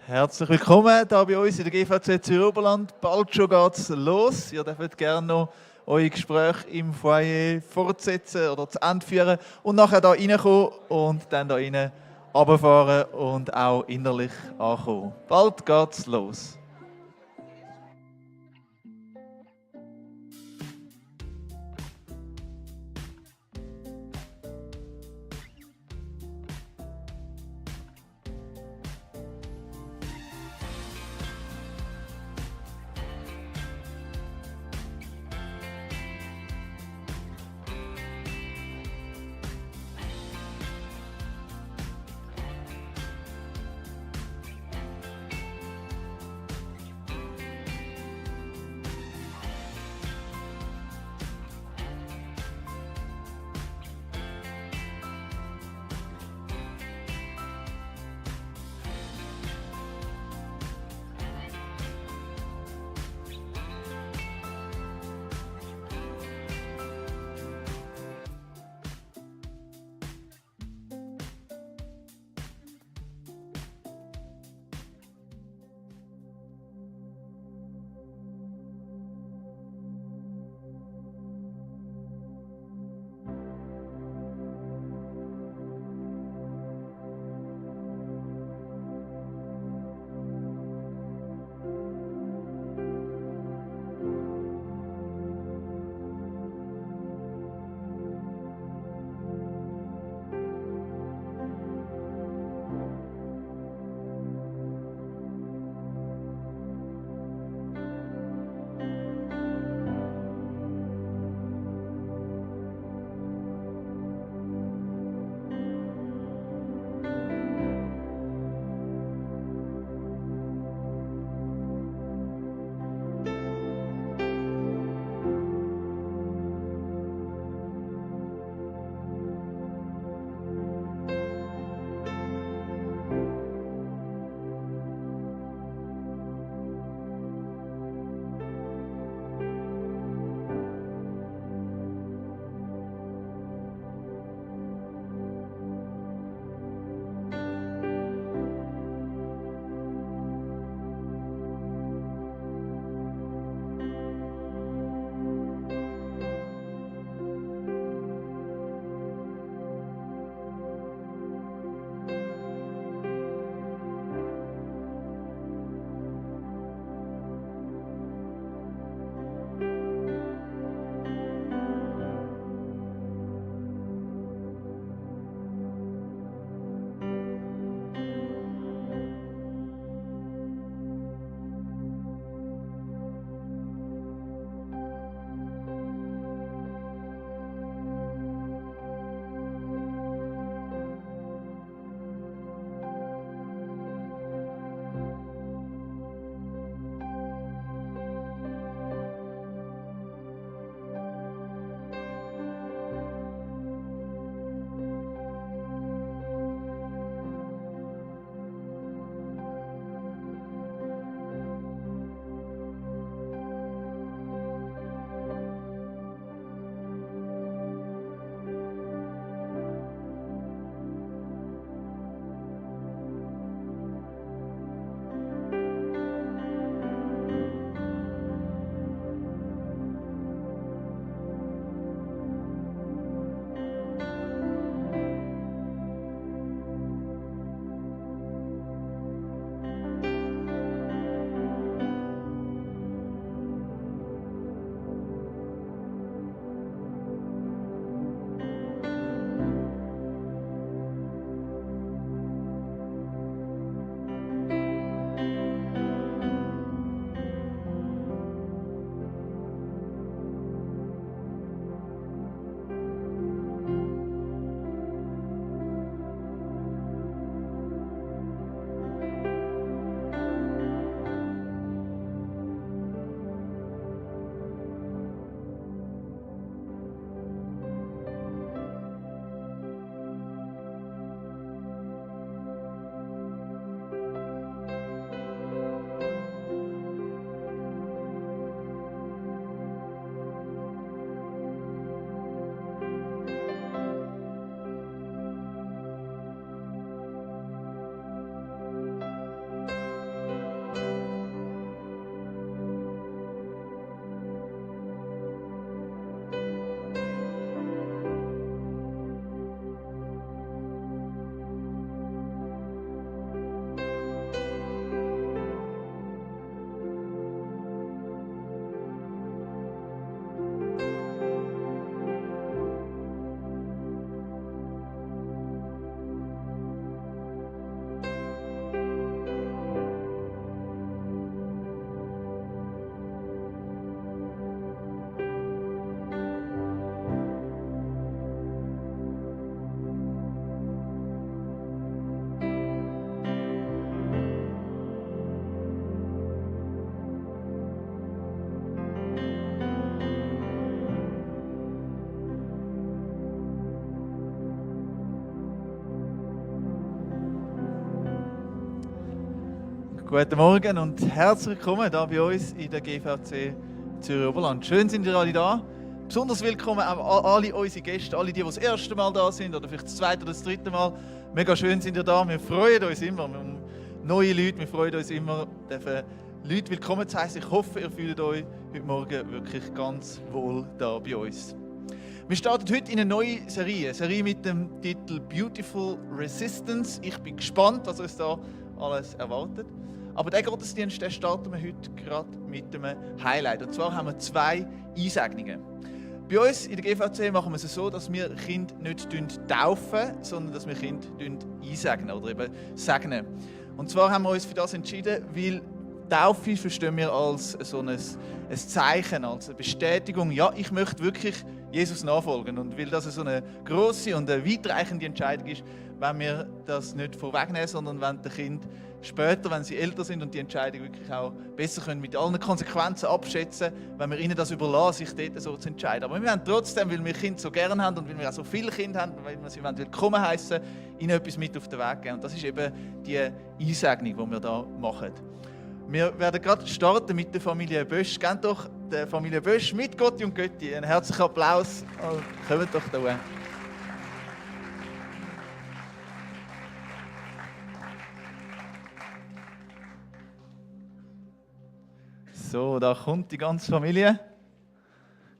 Herzlich willkommen hier bei uns in der GVZ Zürich-Oberland. Bald schon geht's los. Ihr dürft gerne noch eure Gespräche im Foyer fortsetzen oder zu Ende führen und nachher hier reinkommen und dann hier rein runterfahren und auch innerlich ankommen. Bald geht's los. Guten Morgen und herzlich willkommen hier bei uns in der GVC Zürich Oberland. Schön sind ihr alle da. Besonders willkommen auch alle unsere Gäste, alle die das erste Mal da sind oder vielleicht das zweite oder das dritte Mal. Mega schön sind ihr da. Wir freuen uns immer um neue Leute. Wir freuen uns immer, Leute willkommen zu heißen. Ich hoffe, ihr fühlt euch heute Morgen wirklich ganz wohl da bei uns. Wir starten heute in eine neue Serie mit dem Titel Beautiful Resistance. Ich bin gespannt, was uns da alles erwartet. Aber den Gottesdienst starten wir heute gerade mit einem Highlight. Und zwar haben wir 2 Einsegnungen. Bei uns in der GVC machen wir es so, dass wir Kinder nicht taufen, sondern dass wir Kinder einsegnen oder eben segnen. Und zwar haben wir uns für das entschieden, weil Taufe verstehen wir als so ein Zeichen, als eine Bestätigung, ja, ich möchte wirklich Jesus nachfolgen. Und weil das so eine grosse und eine weitreichende Entscheidung ist, wenn wir das nicht vorwegnehmen, sondern wenn die Kinder später, wenn sie älter sind und die Entscheidung wirklich auch besser können, mit allen Konsequenzen abschätzen, wenn wir ihnen das überlassen, sich dort so zu entscheiden. Aber wir wollen trotzdem, weil wir Kinder so gerne haben und weil wir auch so viele Kinder haben, weil wir sie willkommen heißen, ihnen etwas mit auf den Weg geben. Und das ist eben die Einsegnung, die wir da machen. Wir werden gerade starten mit der Familie Bösch. Gebt doch der Familie Bösch mit Gotti und Götti einen herzlichen Applaus. Kommt doch da hoch. So, da kommt die ganze Familie.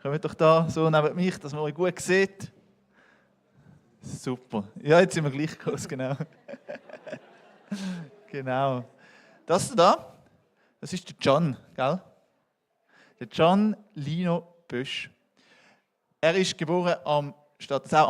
Kommt doch da so neben mich, dass man euch gut sieht. Super. Ja, jetzt sind wir gleich groß, genau. Genau. Das da, das ist der Can, gell? Der Can Lino Bösch. Er ist geboren am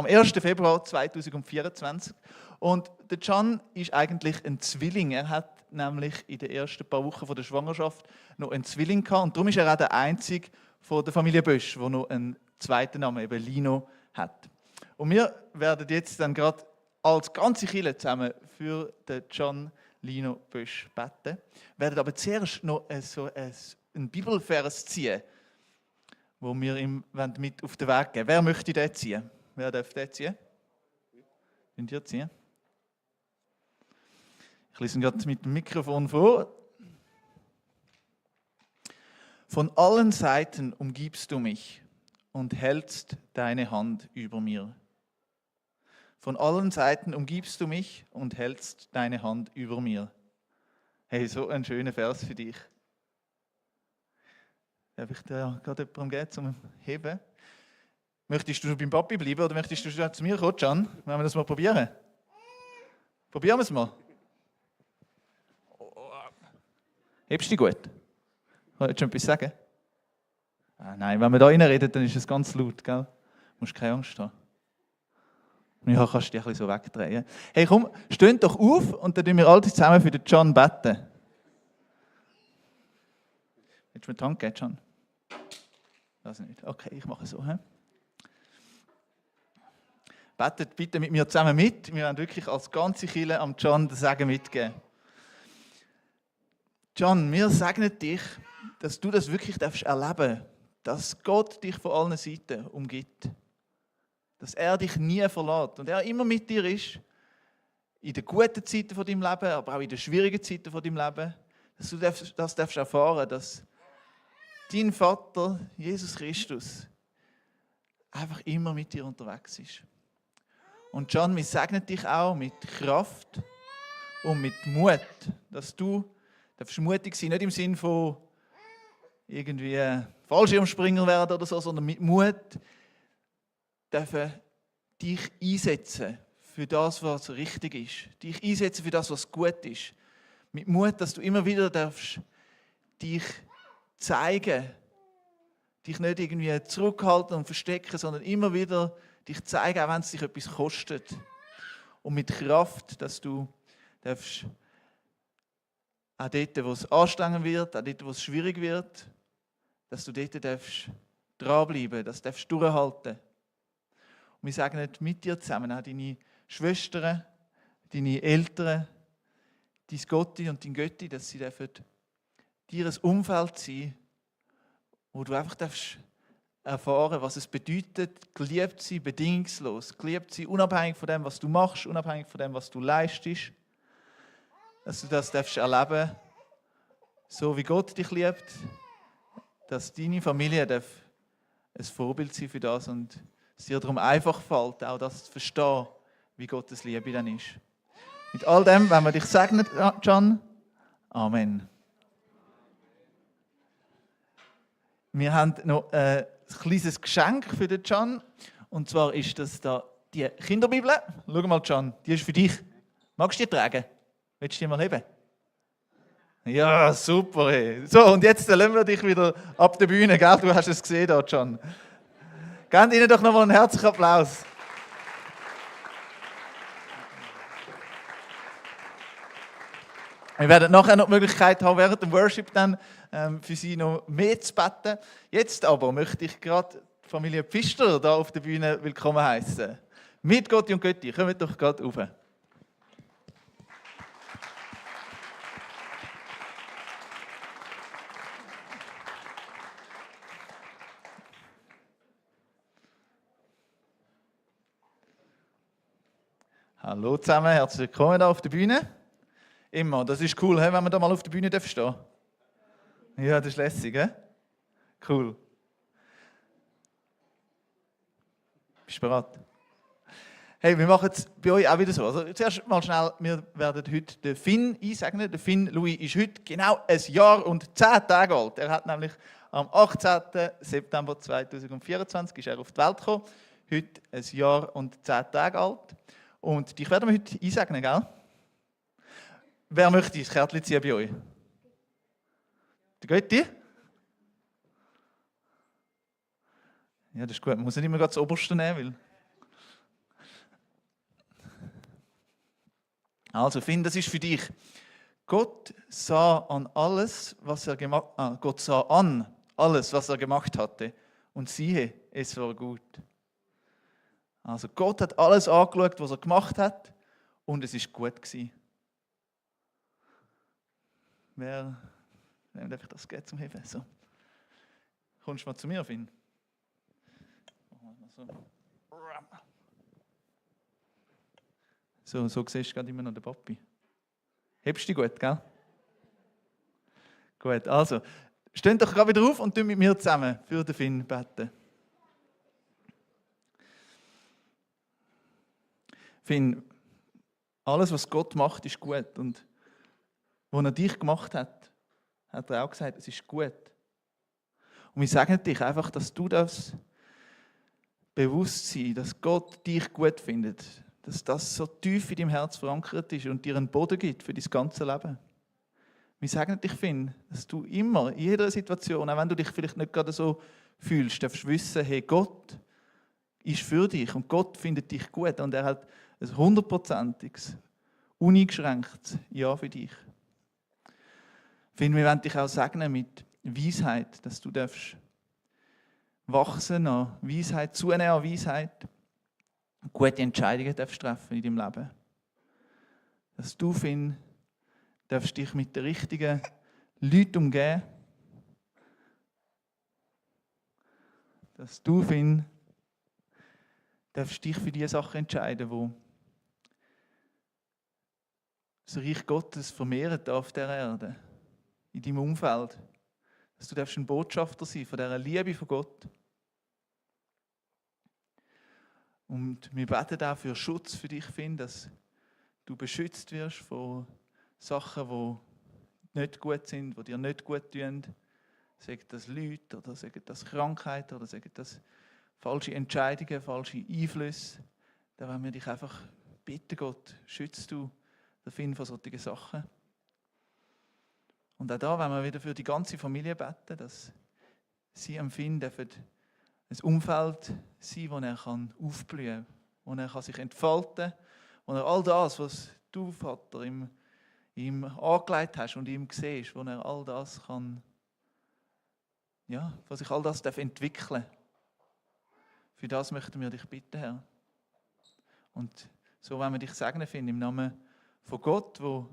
1. Februar 2024. Und der Can ist eigentlich ein Zwilling. Er hat nämlich in den ersten paar Wochen der Schwangerschaft noch einen Zwilling gehabt. Und darum ist er auch der einzige von der Familie Bösch, der noch einen zweiten Namen, eben Lino, hat. Und wir werden jetzt dann gerade als ganze Kirche zusammen für den Can Lino Bösch beten. Wir werden aber zuerst noch einen Bibelvers ziehen, wo wir ihm mit auf den Weg geben. Wer möchte den ziehen? Wer darf den ziehen? Könnt ihr ziehen? Ich lese ihn gerade mit dem Mikrofon vor. Von allen Seiten umgibst du mich und hältst deine Hand über mir. Von allen Seiten umgibst du mich und hältst deine Hand über mir. Hey, so ein schöner Vers für dich. Darf ich dir gerade jemandem geben zum Heben? Möchtest du beim Papi bleiben oder möchtest du zu mir kommen, Can? Wollen wir das mal probieren? Probieren wir es mal. Hebst du dich gut? Wolltest du schon etwas sagen? Nein, wenn wir da reinreden, dann ist es ganz laut, gell? Du musst keine Angst haben. Ja, kannst du dich ein bisschen so wegdrehen. Hey, komm, steht doch auf und dann tun wir alle zusammen für den Can beten. Willst du mir die Hand geben, Can? Das nicht. Okay, ich mache es so. He? Betet bitte mit mir zusammen mit. Wir werden wirklich als ganze Kirche am Can den Segen mitgeben. Can, wir segnen dich, dass du das wirklich erleben darfst, dass Gott dich von allen Seiten umgibt. Dass er dich nie verlässt und er immer mit dir ist, in den guten Zeiten von deinem Leben, aber auch in den schwierigen Zeiten von deinem Leben, dass du das darfst erfahren, dass dein Vater, Jesus Christus, einfach immer mit dir unterwegs ist. Und Can, wir segnen dich auch mit Kraft und mit Mut, dass du mutig sein, nicht im Sinn von irgendwie Fallschirmspringer werden oder so, sondern mit Mut dürfen dich einsetzen für das, was richtig ist. Dich einsetzen für das, was gut ist. Mit Mut, dass du immer wieder darfst dich zeigen, dich nicht irgendwie zurückhalten und verstecken, sondern immer wieder dich zeigen, auch wenn es dich etwas kostet. Und mit Kraft, dass du darfst auch dort, wo es anstrengend wird, auch dort, wo es schwierig wird, dass du dort darfst dranbleiben, dass du darfst durchhalten. Und wir sagen nicht mit dir zusammen, auch deine Schwestern, deine Eltern, dein Gotti und dein Götti, dass sie dürfen dir ein Umfeld sein, wo du einfach darfst erfahren, was es bedeutet, geliebt zu sein, bedingungslos, geliebt zu sein, unabhängig von dem, was du machst, unabhängig von dem, was du leistest. Dass du das darfst erleben so wie Gott dich liebt, dass deine Familie ein Vorbild sein für das und es dir darum einfach fällt, auch das zu verstehen, wie Gottes Liebe dann ist. Mit all dem, wenn wir dich segnen, Can, Amen. Wir haben noch ein kleines Geschenk für den Can. Und zwar ist das da die Kinderbibel. Schau mal, Can, die ist für dich. Magst du die tragen? Willst du die mal heben? Ja, super. Ey. So, und jetzt lassen wir dich wieder ab der Bühne, gell? Du hast es gesehen, da, Can. Gebt ihnen doch nochmal einen herzlichen Applaus. Wir werden nachher noch die Möglichkeit haben, während dem Worship dann für sie noch mehr zu beten. Jetzt aber möchte ich gerade die Familie Pfister da auf der Bühne willkommen heißen. Mit Gott und Götti, kommt doch gerade rauf. Hallo zusammen, herzlich willkommen hier auf der Bühne. Immer, das ist cool, wenn man da mal auf der Bühne stehen darf. Ja, das ist lässig, he? Cool. Bist du bereit? Hey, wir machen es bei euch auch wieder so. Also zuerst mal schnell, wir werden heute den Finn einsegnen. Der Finn Louis ist heute genau ein Jahr und 10 Tage alt. Er hat nämlich am 18. September 2024 ist er auf die Welt gekommen. Heute ein Jahr und 10 Tage alt. Und dich werden wir heute einsegnen, gell? Wer möchte das Kärtchen ziehen bei euch? Der Götti? Ja, das ist gut. Man muss nicht immer das Oberste nehmen, Also, Finn, das ist für dich. Gott sah an alles, was er gemacht hatte. Und siehe, es war gut. Also Gott hat alles angeschaut, was er gemacht hat, und es ist gut gewesen. Wem darf ich das geben zum Heben? So. Kommst du mal zu mir, Finn? So siehst du gerade immer noch den Papi. Hebst du dich gut, gell? Gut, also, steht doch gerade wieder auf und mit mir zusammen für den Finn beten. Finn, alles, was Gott macht, ist gut. Und als er dich gemacht hat, hat er auch gesagt, es ist gut. Und wir sagen dich einfach, dass du das Bewusstsein, dass Gott dich gut findet, dass das so tief in deinem Herz verankert ist und dir einen Boden gibt für dein ganze Leben. Wir sagen dich, Finn, dass du immer, in jeder Situation, auch wenn du dich vielleicht nicht gerade so fühlst, darfst wissen, hey, Gott ist für dich und Gott findet dich gut und er hat ein 100%iges, uneingeschränktes Ja für dich. Finn, wir wollen dich auch segnen mit Weisheit, dass du darfst wachsen an Weisheit, zunehmen an Weisheit, gute Entscheidungen darfst treffen in deinem Leben. Dass du, Finn, darfst dich mit den richtigen Leuten umgeben. Dass du, Finn, darfst dich für die Sachen entscheiden, wo das Reich Gottes vermehren darf auf dieser Erde, in deinem Umfeld. Dass du darfst ein Botschafter sein von dieser Liebe von Gott. Und wir beten auch für Schutz für dich, Finn, dass du beschützt wirst vor Sachen, die nicht gut sind, die dir nicht gut tun. Sagen das Leute oder sagen das Krankheiten oder sagen das falsche Entscheidungen, falsche Einflüsse. Da wollen wir dich einfach bitten, Gott, schützt du den Finn vor solchen Sachen. Und auch da wollen wir wieder für die ganze Familie beten, dass sie am Finn dürfen ein Umfeld sein, wo er aufblühen kann, wo er sich entfalten kann, wo er all das, was du, Vater, ihm angelegt hast und ihm siehst, wo er all das kann, ja, wo sich all das entwickeln darf. Für das möchten wir dich bitten, Herr. Und so wollen wir dich segnen, Finn, im Namen von Gott, wo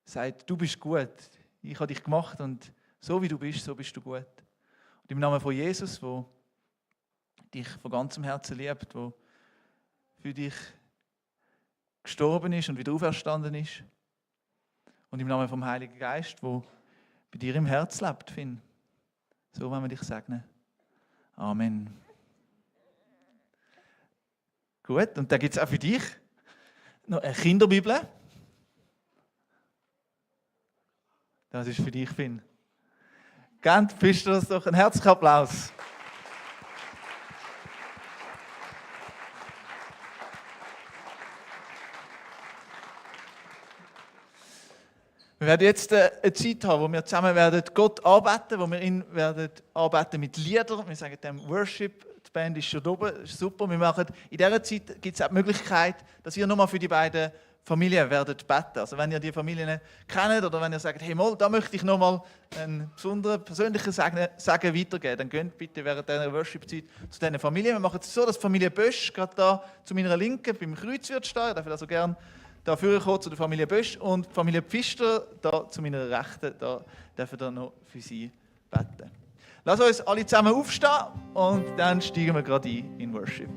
sagt, du bist gut, ich habe dich gemacht und so wie du bist, so bist du gut. Und im Namen von Jesus, wo dich von ganzem Herzen liebt, wo für dich gestorben ist und wieder auferstanden ist. Und im Namen vom Heiligen Geist, wo bei dir im Herz lebt, Finn. So wollen wir dich segnen. Amen. Gut, und da gibt es auch für dich noch eine Kinderbibel. Das ist für dich, Finn. Gebt Pfister das doch einen herzlichen Applaus. Wir werden jetzt eine Zeit haben, wo wir zusammen werden Gott anbeten, wo wir ihn werden anbeten mit Liedern. Wir sagen dem Worship. Die Band ist schon oben, das ist super. Wir machen, in dieser Zeit gibt es auch die Möglichkeit, dass ihr nochmal für die beiden Familien werdet beten. Also wenn ihr die Familien kennt oder wenn ihr sagt, hey mal, da möchte ich nochmal einen besonderen persönlichen Segen weitergeben, dann geht bitte während dieser Worship-Zeit zu diesen Familien. Wir machen es so, dass die Familie Bösch gerade da zu meiner Linken beim Kreuz wird stehen. Ich darf also gerne da vorkommen zu der Familie Bösch und die Familie Pfister da zu meiner Rechten. Da dürfen wir noch für sie beten. Lass uns alle zusammen aufstehen und dann steigen wir gerade ein in Worship.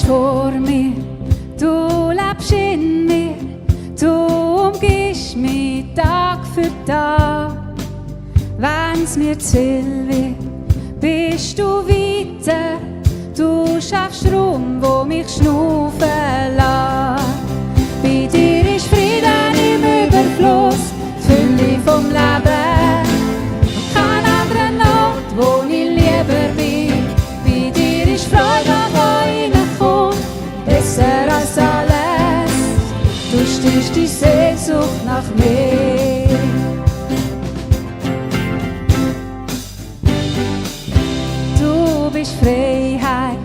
Vor mir, du lebst in mir, du umgibst mich Tag für Tag. Wenn's mir zu viel wird, bist du weiter, du schaffst Raum, wo mich schnaufen lässt. Bei dir ist Frieden im Überfluss, die Fülle vom Leben. Und kein anderer Ort, wo ich lieber bin. Bei dir ist Freude, besser als alles, du stillst die Sehnsucht nach mir. Du bist Freiheit,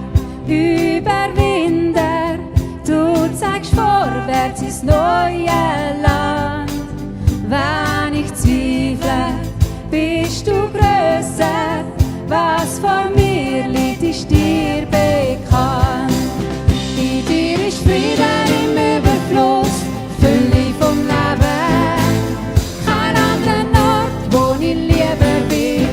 Überwinder, du zeigst vorwärts ins neue Land. Wenn ich zweifle, bist du grösser, was vor mir liegt, ist dir bekannt. Bei dir ist Frieden im Überfluss, Fülle vom Leben. Kein anderer Ort, wo ich lieber bin.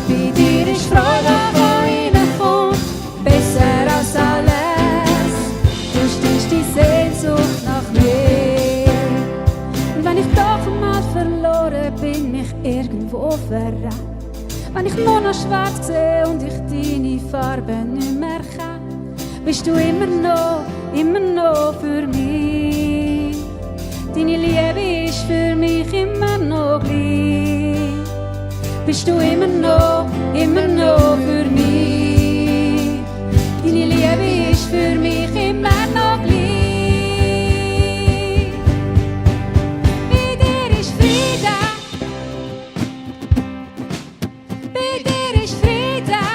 Bei dir ist Freude, die reinkommt, besser als alles. Du stillst die Sehnsucht nach mir. Und wenn ich doch mal verloren bin, mich irgendwo verrate, wenn ich nur noch schwarz sehe und ich deine Farben nicht mehr kenne, bist du immer noch für mich. Deine Liebe ist für mich immer noch gleich. Bist du immer noch für mich. Deine Liebe ist für mich immer noch gleich. Bei dir ist Frieden. Bei dir ist Frieden.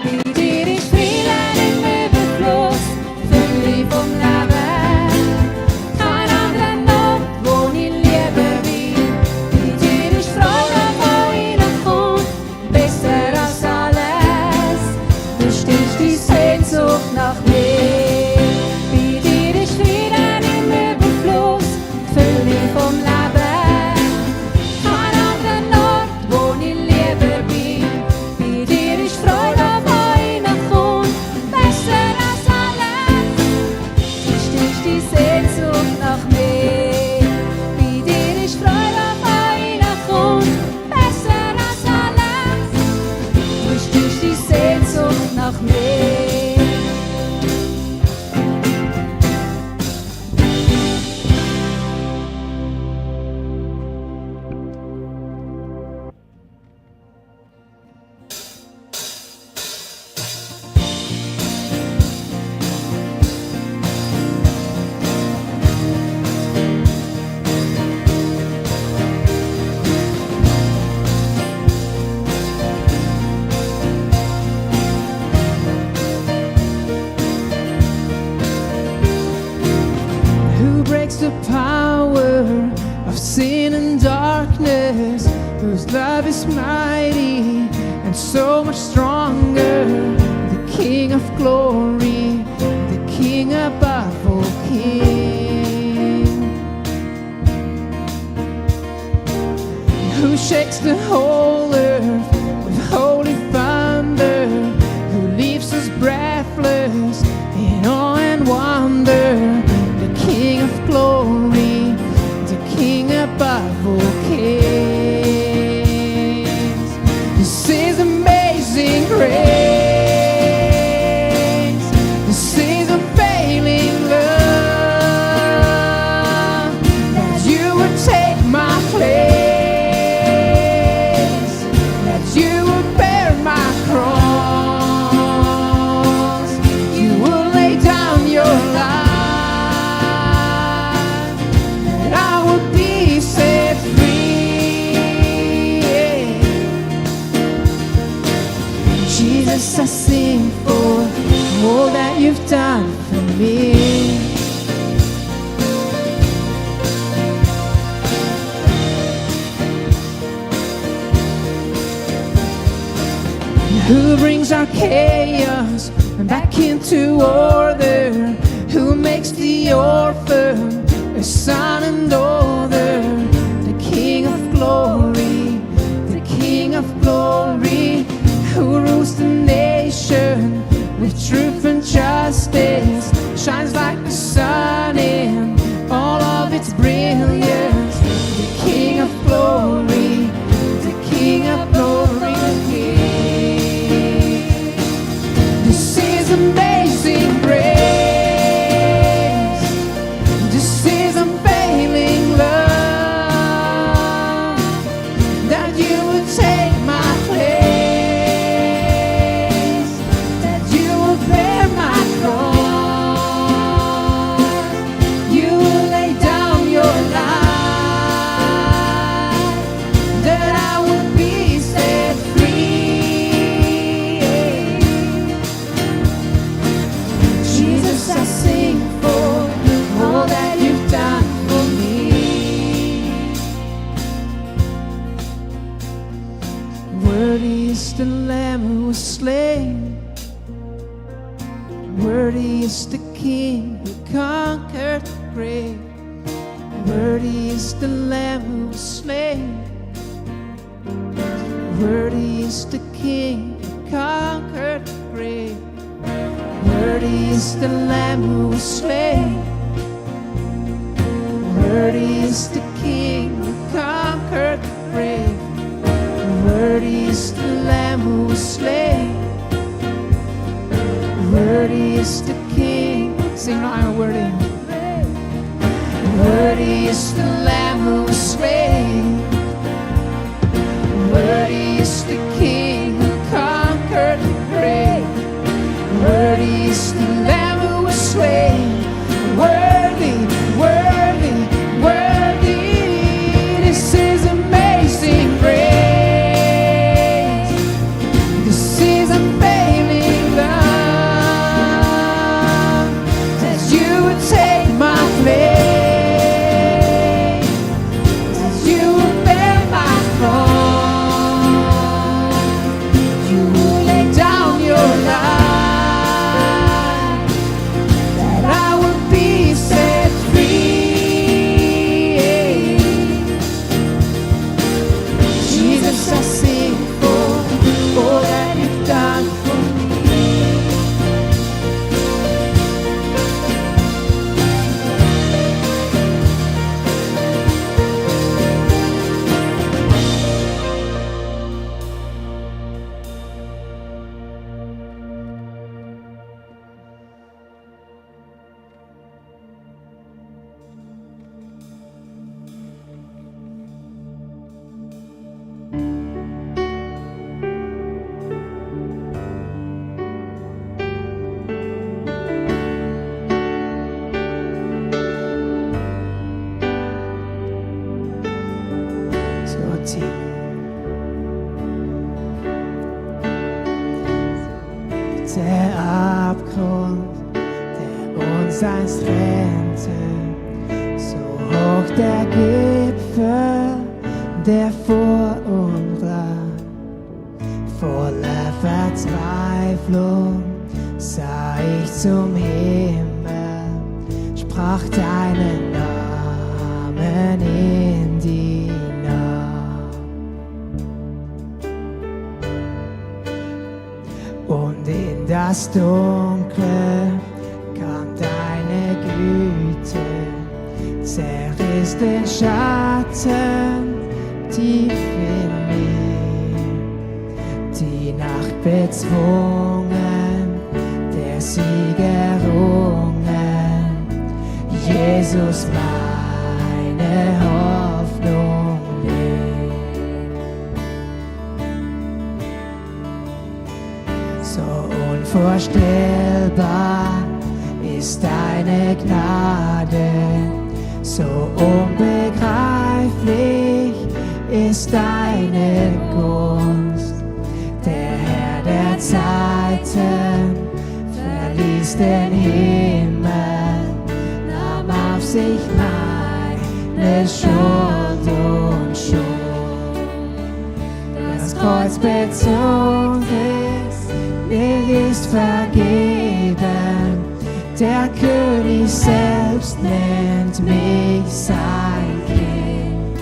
Bei dir ist Frieden im Überfluss, Fülle vom Leben. Kein anderer Ort, wo ich lieber bin. Bei dir ist Freude, die reinkommt, besser als alles. Du stillst die Sehnsucht nach mir. Bei dir ist Frieden im Überfluss, Fülle vom Leben. Kein anderer Ort, wo ich lieber bin. Bei dir ist Freude, Sehnsucht nach mir. Bei dir ist Freude, die reinkommt, besser als alles. Du stillst die Sehnsucht nach mir. The power of sin and darkness, whose love is mighty and so much stronger. The King of glory, the King above all kings, who shakes the whole earth with holy thunder, who leaves us breathless in awe and wonder. The King of glory, the King above all kings. This is amazing grace. This is unfailing love, that you would take my place, that you would bear my cross, you will lay down your life, that I would be set free. Jesus, I sing for all that you've done for me. Who brings our chaos back into order, who makes the orphan a son and daughter. The King of glory, the King of glory, who rules the nation with truth and justice, shines like the sun in all of its brilliance. The King of glory, the King of glory, the King. This is amazing grace. This is unfailing love, that you would take my place, that you would bear my cross, you will lay down your life, that I would be set free. Jesus, I sing for all that you've done for me. Worthy is the Lamb who was slain, worthy is the King who conquered the grave. Worthy is the Lamb who was slain, worthy is the King who conquered the grave. Worthy is the Lamb who was slain, worthy is the King who conquered the grave. Worthy is the Lamb who was slain, worthy is the King. Sing along, worthy. Worthy is the Lamb who was slain, worthy is the King who conquered the grave. Worthy is the Lamb who was slain, worthy, worthy, worthy. This is amazing grace. This is unfailing love, that you would take my place, that you would bear my cross, you will lay down your life, that I would be set free. Jesus, I sing for all that you've done for me. Der Abgrund, der uns einst trennte, so hoch der Gipfel, der vor uns lag, Voller Verzweiflung sah ich zum Himmel, sprach deinen Namen in die Nacht. Und in das Dunkle kam deine Güte, zerriss den Schatten tief in mir. Die Nacht bezwungen, der Sieg errungen, Jesus meine Hoffnung lebt. So unvorstellbar ist deine Gnade, so unbegreiflich ist deine Gunst. Der Herr der Zeiten verließ den Himmel, nahm auf sich meine Schuld und Schuld. Das Kreuz bezog ist, mir ist vergeben, der König selbst nennt mich sein Kind.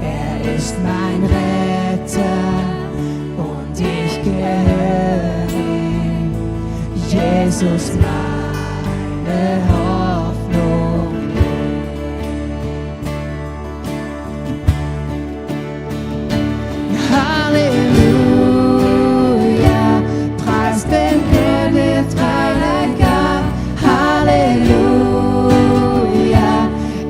Er ist mein Retter und ich gehöre ihm. Jesus meine Hoffnung lebt. Halleluja, preist den Herr, der Dreieinigkeit. Halleluja,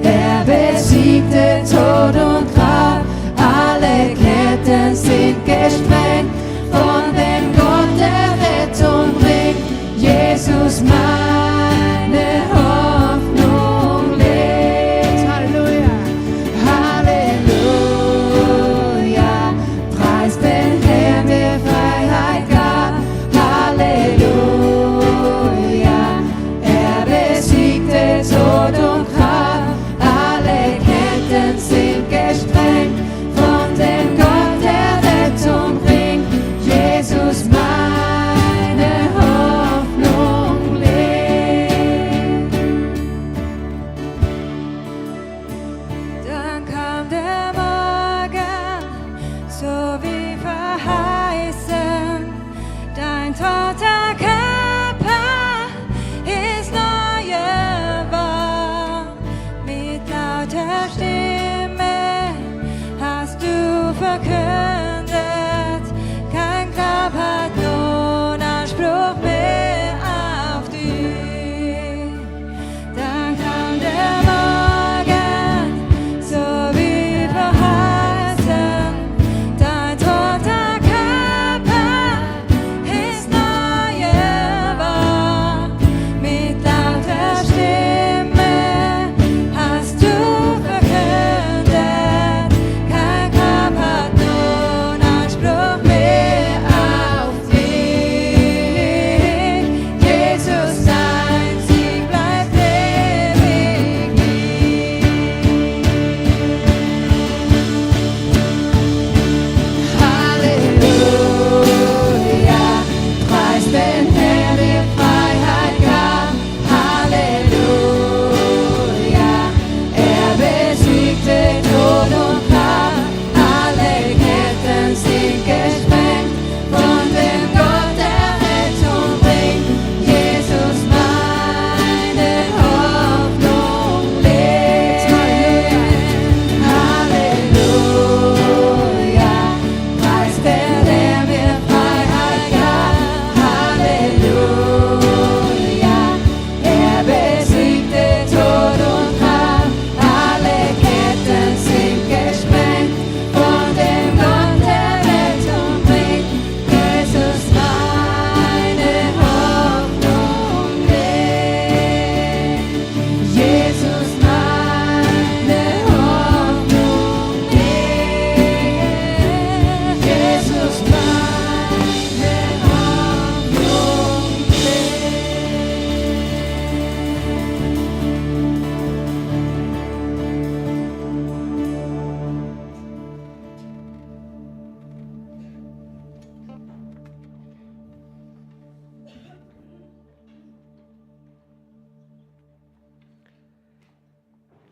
er besiegte Tod und Grab, alle Ketten sind gesprengt, von dem Gott der Rettung bringt, Jesus meine Hoffnung.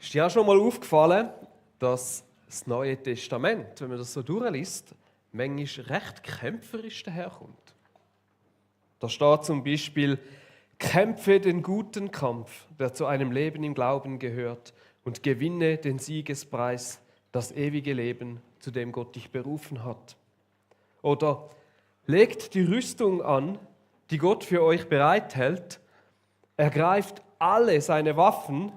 Ist dir auch schon mal aufgefallen, dass das Neue Testament, wenn man das so durchliest, manchmal recht kämpferisch daherkommt? Da steht zum Beispiel: Kämpfe den guten Kampf, der zu einem Leben im Glauben gehört, und gewinne den Siegespreis, das ewige Leben, zu dem Gott dich berufen hat. Oder legt die Rüstung an, die Gott für euch bereithält, ergreift alle seine Waffen,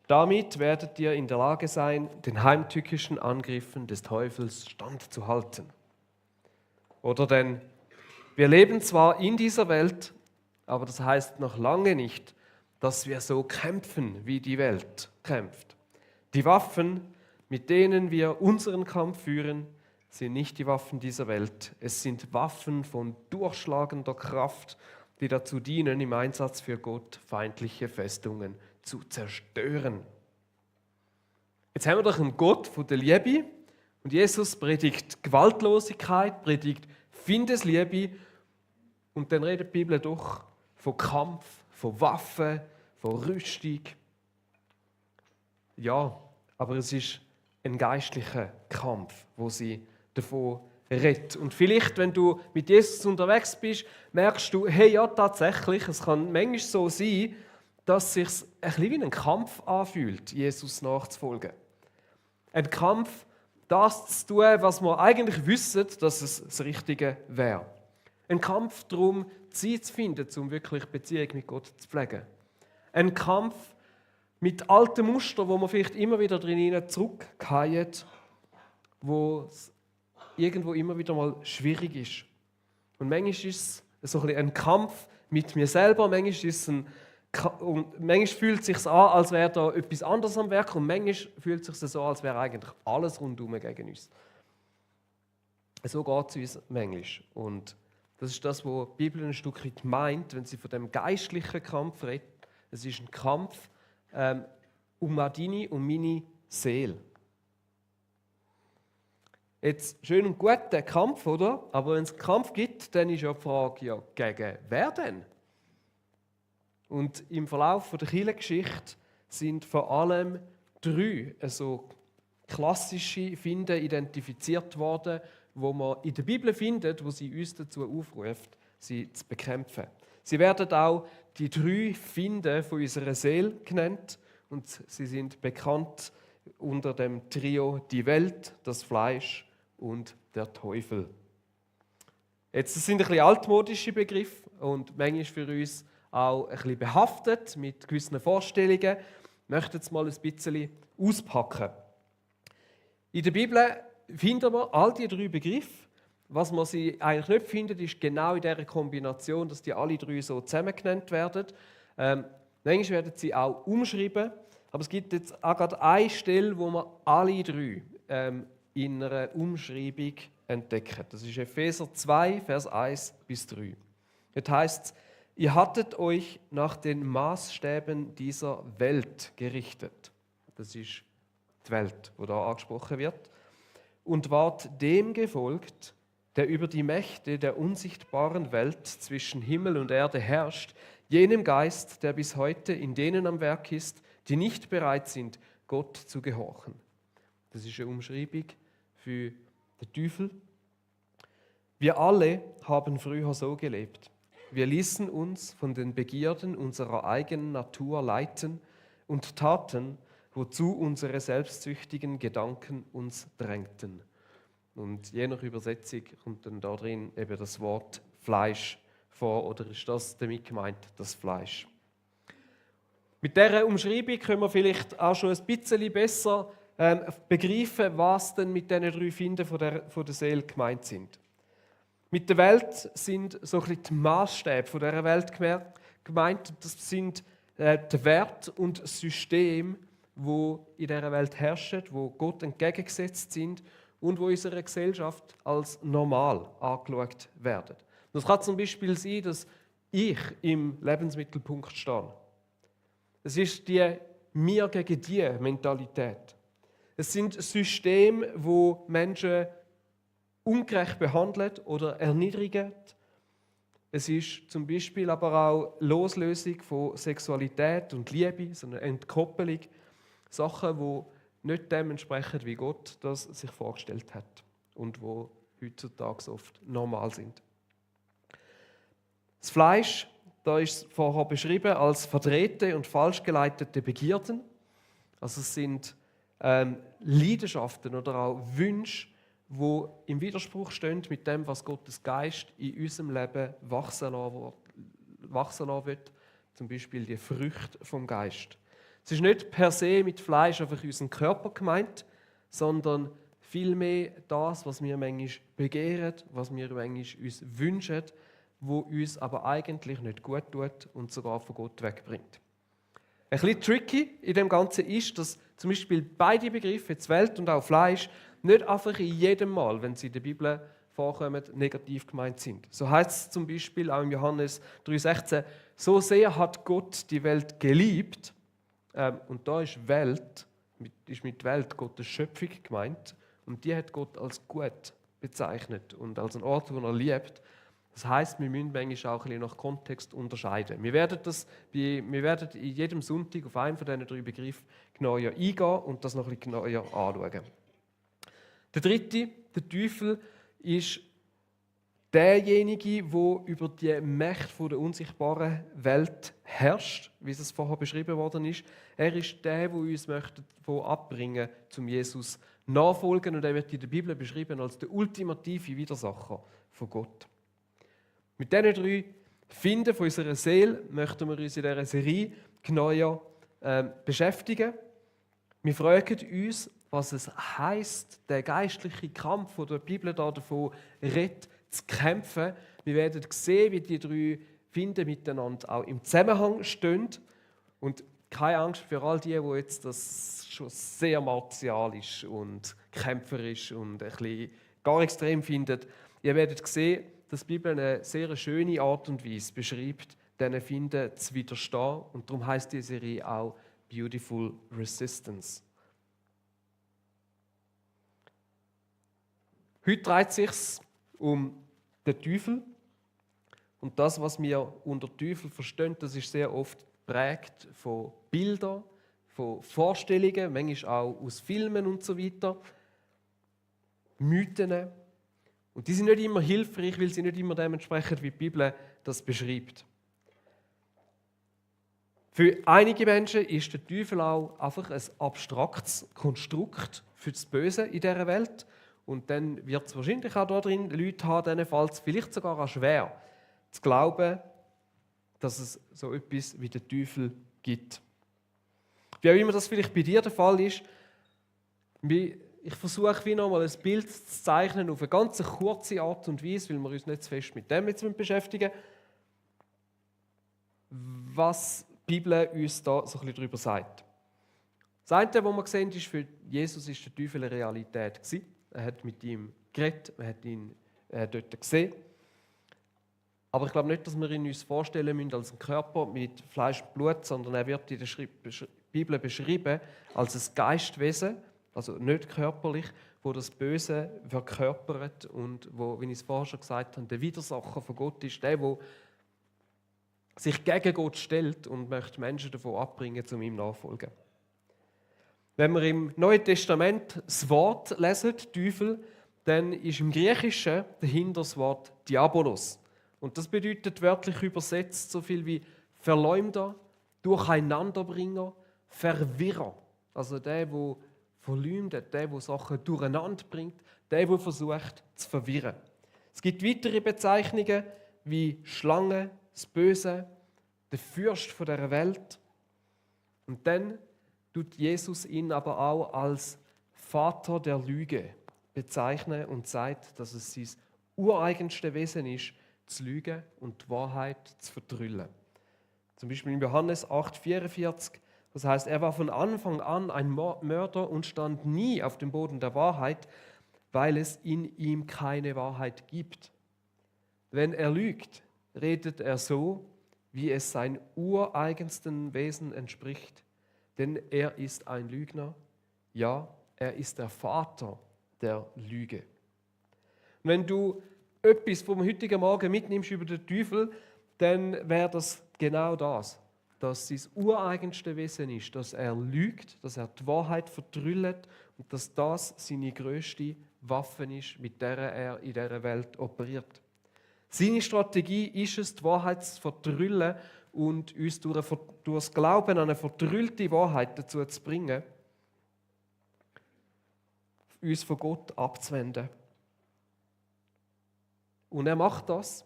damit werdet ihr in der Lage sein, den heimtückischen Angriffen des Teufels standzuhalten. Oder denn, wir leben zwar in dieser Welt, aber das heißt noch lange nicht, dass wir so kämpfen, wie die Welt kämpft. Die Waffen, mit denen wir unseren Kampf führen, sind nicht die Waffen dieser Welt. Es sind Waffen von durchschlagender Kraft, die dazu dienen, im Einsatz für Gott feindliche Festungen zu zerstören. Jetzt haben wir doch einen Gott von der Liebe und Jesus predigt Gewaltlosigkeit, predigt Findesliebe und dann redet die Bibel doch von Kampf, von Waffen, von Rüstung. Ja, aber es ist ein geistlicher Kampf, wo sie davon redet. Und vielleicht, wenn du mit Jesus unterwegs bist, merkst du, hey, ja, tatsächlich, es kann manchmal so sein, dass es sich ein bisschen wie ein Kampf anfühlt, Jesus nachzufolgen. Ein Kampf, das zu tun, was wir eigentlich wissen, dass es das Richtige wäre. Ein Kampf darum, Zeit zu finden, um wirklich Beziehung mit Gott zu pflegen. Ein Kampf mit alten Mustern, wo man vielleicht immer wieder drin zurückfallen, wo es irgendwo immer wieder mal schwierig ist. Und manchmal ist es so ein Kampf mit mir selber, manchmal fühlt es sich an, als wäre da etwas anderes am Werk und manchmal fühlt es sich so an, als wäre eigentlich alles rundum gegen uns. So geht es uns manchmal. Und das ist das, was die Bibel ein Stück weit meint, wenn sie von dem geistlichen Kampf redet. Es ist ein Kampf um deine und meine Seele. Jetzt schön und gut, der Kampf, oder? Aber wenn es einen Kampf gibt, dann ist ja die Frage, ja, gegen wer denn? Und im Verlauf der Kirchengeschichte sind vor allem 3 klassische Finden identifiziert worden, wo man in der Bibel findet, wo sie uns dazu aufruft, sie zu bekämpfen. Sie werden auch die 3 Finden von unserer Seele genannt und sie sind bekannt unter dem Trio die Welt, das Fleisch und der Teufel. Jetzt, das sind ein bisschen altmodische Begriffe und manchmal für uns auch ein bisschen behaftet mit gewissen Vorstellungen. Ich möchte jetzt mal ein bisschen auspacken. In der Bibel finden wir all die 3 Begriffe. Was man sie eigentlich nicht findet, ist genau in dieser Kombination, dass die alle 3 so zusammen genannt werden. Manchmal werden sie auch umschrieben, aber es gibt jetzt auch gerade eine Stelle, wo man alle 3 in einer Umschreibung entdecken. Das ist Epheser 2, Vers 1 bis 3. Dort heißt es: Ihr hattet euch nach den Maßstäben dieser Welt gerichtet. Das ist die Welt, die da angesprochen wird. Und wart dem gefolgt, der über die Mächte der unsichtbaren Welt zwischen Himmel und Erde herrscht, jenem Geist, der bis heute in denen am Werk ist, die nicht bereit sind, Gott zu gehorchen. Das ist eine Umschreibung für den Teufel. Wir alle haben früher so gelebt. Wir ließen uns von den Begierden unserer eigenen Natur leiten und taten, wozu unsere selbstsüchtigen Gedanken uns drängten. Und je nach Übersetzung kommt dann da drin eben das Wort Fleisch vor, oder ist das damit gemeint, das Fleisch? Mit dieser Umschreibung können wir vielleicht auch schon ein bisschen besser begreifen, was denn mit diesen 3 Finden von der Seele gemeint sind. Mit der Welt sind so ein bisschen die Maßstäbe von dieser Welt gemeint. Das sind die Werte und Systeme, die in dieser Welt herrschen, die Gott entgegengesetzt sind und wo in unserer Gesellschaft als normal angeschaut werden. Das kann zum Beispiel sein, dass ich im Lebensmittelpunkt stehe. Es ist die «mir gegen die» Mentalität. Es sind Systeme, wo Menschen ungerecht behandelt oder erniedrigt. Es ist zum Beispiel aber auch Loslösung von Sexualität und Liebe, so eine Entkoppelung. Sachen, die nicht dem entsprechen, wie Gott das sich vorgestellt hat und wo heutzutage oft normal sind. Das Fleisch, da ist vorher beschrieben als verdrehte und falsch geleitete Begierden. Also es sind Leidenschaften oder auch Wünsche, die im Widerspruch stehen mit dem, was Gottes Geist in unserem Leben wachsen lassen will. Zum Beispiel die Früchte vom Geist. Es ist nicht per se mit Fleisch einfach unseren Körper gemeint, sondern vielmehr das, was wir manchmal begehren, was wir manchmal uns wünschen, wo uns aber eigentlich nicht gut tut und sogar von Gott wegbringt. Ein bisschen tricky in dem Ganzen ist, dass zum Beispiel beide Begriffe, jetzt Welt und auch Fleisch, nicht einfach in jedem Mal, wenn sie in der Bibel vorkommen, negativ gemeint sind. So heißt es zum Beispiel auch in Johannes 3,16, so sehr hat Gott die Welt geliebt, und da ist mit Welt Gottes Schöpfung gemeint, und die hat Gott als gut bezeichnet und als einen Ort, wo er liebt. Das heisst, wir müssen manchmal auch ein bisschen nach Kontext unterscheiden. Wir werden in jedem Sonntag auf einen von diesen 3 Begriffen genauer eingehen und das noch ein bisschen genauer anschauen. Der dritte, der Teufel, ist derjenige, der über die Mächte der unsichtbaren Welt herrscht, wie es vorher beschrieben worden ist. Er ist der uns möchte abbringen zum Jesus nachfolgen, und er wird in der Bibel beschrieben als der ultimative Widersacher von Gott. Mit diesen 3 Finden von unserer Seele möchten wir uns in dieser Serie genauer beschäftigen. Wir fragen uns, was es heisst, der geistliche Kampf, der die Bibel davon redet, zu kämpfen. Wir werden sehen, wie die 3 Finden miteinander auch im Zusammenhang stehen. Und keine Angst für all die jetzt das schon sehr martialisch und kämpferisch und ein bisschen gar extrem finden. Ihr werdet sehen, dass die Bibel eine sehr schöne Art und Weise beschreibt, diesen Finden zu widerstehen. Und darum heisst die Serie auch Beautiful Resistance. Heute dreht es sich um den Teufel. Und das, was wir unter Teufel verstehen, das ist sehr oft geprägt von Bildern, von Vorstellungen, manchmal auch aus Filmen und so weiter, Mythen. Und die sind nicht immer hilfreich, weil sie nicht immer dementsprechend, wie die Bibel das beschreibt. Für einige Menschen ist der Teufel auch einfach ein abstraktes Konstrukt für das Böse in dieser Welt. Und dann wird es wahrscheinlich auch da drin Leute haben, denen fällt es vielleicht sogar auch schwer, zu glauben, dass es so etwas wie den Teufel gibt. Wie auch immer das vielleicht bei dir der Fall ist, ich versuche wie nochmal ein Bild zu zeichnen auf eine ganz kurze Art und Weise, weil wir uns nicht zu fest mit dem jetzt beschäftigen, was die Bibel uns da so ein bisschen darüber sagt. Das eine, was wir sehen, ist, für Jesus ist der Teufel eine Realität gewesen. Er hat mit ihm geredet, man hat ihn dort gesehen. Aber ich glaube nicht, dass wir ihn uns vorstellen müssen als einen Körper mit Fleisch und Blut, sondern er wird in der Bibel beschrieben als ein Geistwesen, also nicht körperlich, wo das Böse verkörpert und wo, wie ich es vorher schon gesagt habe, der Widersacher von Gott ist, der sich gegen Gott stellt und möchte Menschen davon abbringen, zu ihm nachfolgen. Wenn wir im Neuen Testament das Wort lesen, Teufel, dann ist im Griechischen dahinter das Wort Diabolos. Und das bedeutet wörtlich übersetzt so viel wie Verleumder, Durcheinanderbringer, Verwirrer. Also der verleumdet, der Sachen durcheinander bringt, der versucht zu verwirren. Es gibt weitere Bezeichnungen wie Schlange, das Böse, der Fürst von dieser Welt. Und dann tut Jesus ihn aber auch als Vater der Lüge bezeichnen und sagt, dass es sein ureigenste Wesen ist, zu lügen und die Wahrheit zu vertrüllen. Zum Beispiel in Johannes 8,44, das heißt, er war von Anfang an ein Mörder und stand nie auf dem Boden der Wahrheit, weil es in ihm keine Wahrheit gibt. Wenn er lügt, redet er so, wie es sein ureigensten Wesen entspricht. Denn er ist ein Lügner, ja, er ist der Vater der Lüge. Und wenn du etwas vom heutigen Morgen mitnimmst über den Teufel, dann wäre das genau das. dass sein ureigenste Wesen ist, dass er lügt, dass er die Wahrheit vertrüllt und dass das seine grösste Waffe ist, mit der er in dieser Welt operiert. Seine Strategie ist es, die Wahrheit zu vertrüllen und uns durch das Glauben an eine vertrüllte Wahrheit dazu zu bringen, uns von Gott abzuwenden. Und er macht das,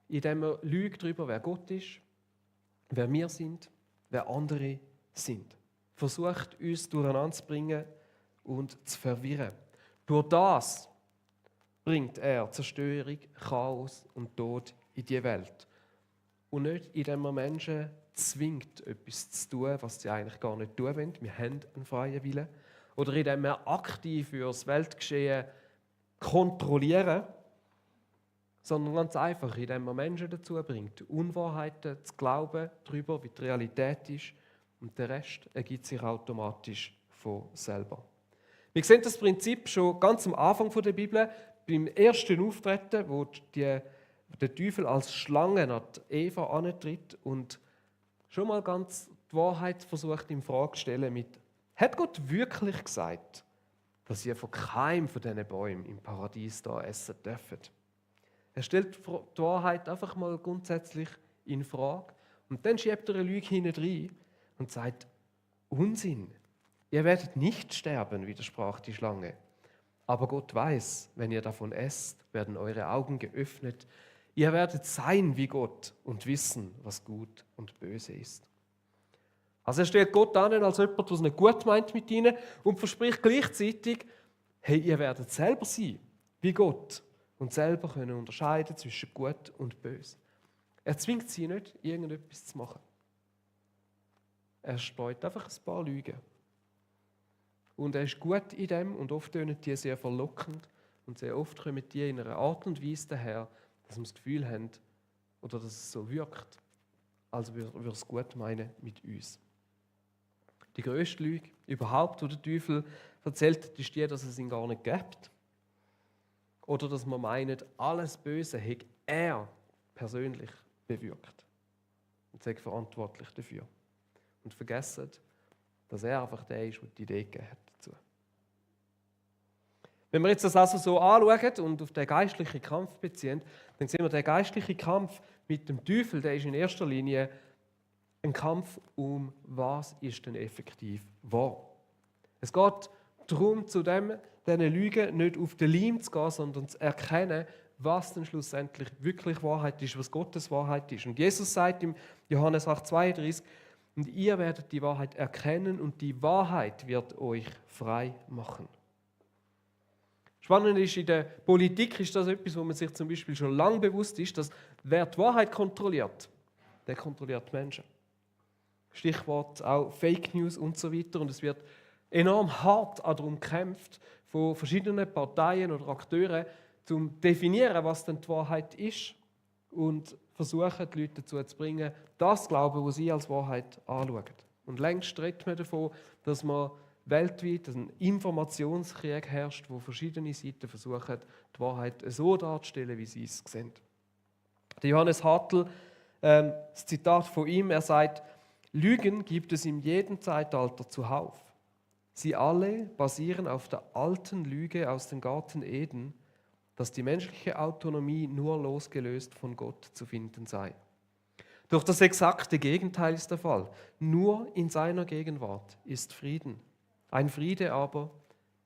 indem er lügt darüber, wer Gott ist, wer wir sind, wer andere sind. Versucht, uns durcheinander zu bringen und zu verwirren. Durch das bringt er Zerstörung, Chaos und Tod in die Welt. Und nicht, indem er Menschen zwingt, etwas zu tun, was sie eigentlich gar nicht tun wollen. Wir haben einen freien Willen. Oder indem wir aktiv für das Weltgeschehen kontrollieren, sondern ganz einfach, indem man Menschen dazu bringt, Unwahrheiten zu glauben darüber, wie die Realität ist, und der Rest ergibt sich automatisch von selber. Wir sehen das Prinzip schon ganz am Anfang der Bibel, beim ersten Auftreten, wo der Teufel als Schlange an Eva antritt und schon mal ganz die Wahrheit versucht, in Frage zu stellen mit: Hat Gott wirklich gesagt, dass ihr von keinem von diesen Bäumen im Paradies da essen dürft? Er stellt die Wahrheit einfach mal grundsätzlich in Frage und dann schiebt er eine Lüge hinein und sagt: Unsinn, ihr werdet nicht sterben, widersprach die Schlange. Aber Gott weiß, wenn ihr davon esst, werden eure Augen geöffnet. Ihr werdet sein wie Gott und wissen, was gut und böse ist. Also er stellt Gott an als jemand, der es nicht gut meint mit ihnen und verspricht gleichzeitig: Hey, ihr werdet selber sein wie Gott und selber können unterscheiden zwischen Gut und Böse. Er zwingt sie nicht, irgendetwas zu machen. Er streut einfach ein paar Lügen. Und er ist gut in dem und oft tönen die sehr verlockend und sehr oft kommen die in einer Art und Weise daher, dass wir das Gefühl haben oder dass es so wirkt, als würde er es gut meinen mit uns. Die grösste Lüge überhaupt, die der Teufel erzählt, ist die, dass es ihn gar nicht gibt. Oder dass man meint, alles Böse hätte er persönlich bewirkt und sei verantwortlich dafür. Und vergessen, dass er einfach der ist, der die Idee gegeben hat dazu. Wenn wir jetzt das also so anschauen und auf den geistlichen Kampf beziehen, dann sehen wir, der geistliche Kampf mit dem Teufel, der ist in erster Linie ein Kampf um, was ist denn effektiv wahr. Es geht darum, zu diesen Lügen nicht auf den Leim zu gehen, sondern zu erkennen, was denn schlussendlich wirklich Wahrheit ist, was Gottes Wahrheit ist. Und Jesus sagt im Johannes 8,32: Und ihr werdet die Wahrheit erkennen und die Wahrheit wird euch frei machen. Spannend ist, in der Politik ist das etwas, wo man sich zum Beispiel schon lange bewusst ist, dass wer die Wahrheit kontrolliert, der kontrolliert Menschen. Stichwort auch Fake News und so weiter. Und es wird enorm hart darum gekämpft von verschiedenen Parteien oder Akteuren, um zu definieren, was denn die Wahrheit ist und versuchen, die Leute dazu zu bringen, das zu glauben, was sie als Wahrheit anschauen. Und längst redet man davon, dass man weltweit ein Informationskrieg herrscht, wo verschiedene Seiten versuchen, die Wahrheit so darzustellen, wie sie es sehen. Der Johannes Hartl, das Zitat von ihm, er sagt: Lügen gibt es in jedem Zeitalter zuhauf. Sie alle basieren auf der alten Lüge aus dem Garten Eden, dass die menschliche Autonomie nur losgelöst von Gott zu finden sei. Doch das exakte Gegenteil ist der Fall. Nur in seiner Gegenwart ist Frieden. Ein Friede aber,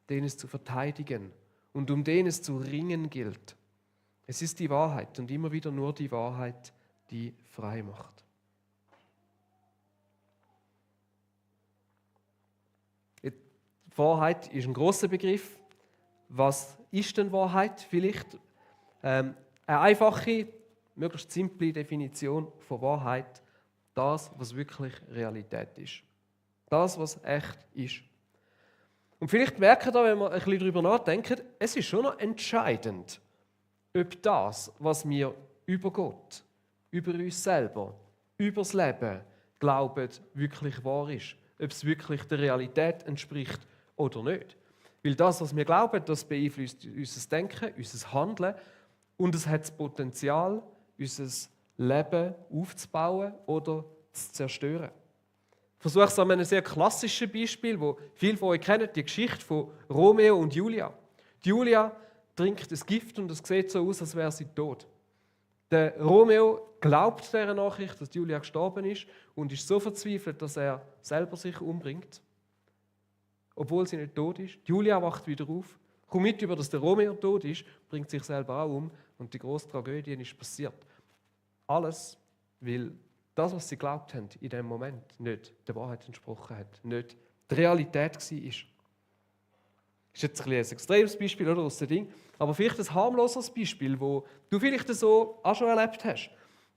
den es zu verteidigen und um den es zu ringen gilt. Es ist die Wahrheit und immer wieder nur die Wahrheit, die frei macht. Wahrheit ist ein großer Begriff. Was ist denn Wahrheit? Vielleicht eine einfache, möglichst simple Definition von Wahrheit: das, was wirklich Realität ist. Das, was echt ist. Und vielleicht merken wir, wenn wir ein bisschen darüber nachdenken, es ist schon noch entscheidend, ob das, was wir über Gott, über uns selber, über das Leben glauben, wirklich wahr ist. Ob es wirklich der Realität entspricht oder nicht. Weil das, was wir glauben, das beeinflusst unser Denken, unser Handeln und es hat das Potenzial, unser Leben aufzubauen oder zu zerstören. Ich versuche es an einem sehr klassischen Beispiel, wo viele von euch kennen, die Geschichte von Romeo und Julia. Die Julia trinkt das Gift und es sieht so aus, als wäre sie tot. Der Romeo glaubt dieser Nachricht, dass Julia gestorben ist und ist so verzweifelt, dass er selber sich umbringt, obwohl sie nicht tot ist. Die Julia wacht wieder auf, kommt mit über, dass der Romeo tot ist, bringt sich selber auch um und die grosse Tragödie ist passiert. Alles, weil das, was sie glaubt haben, in dem Moment nicht der Wahrheit entsprochen hat, nicht die Realität war. Das ist jetzt ein extremes Beispiel oder, aus dem Ding, aber vielleicht ein harmloseres Beispiel, wo du vielleicht so auch schon erlebt hast.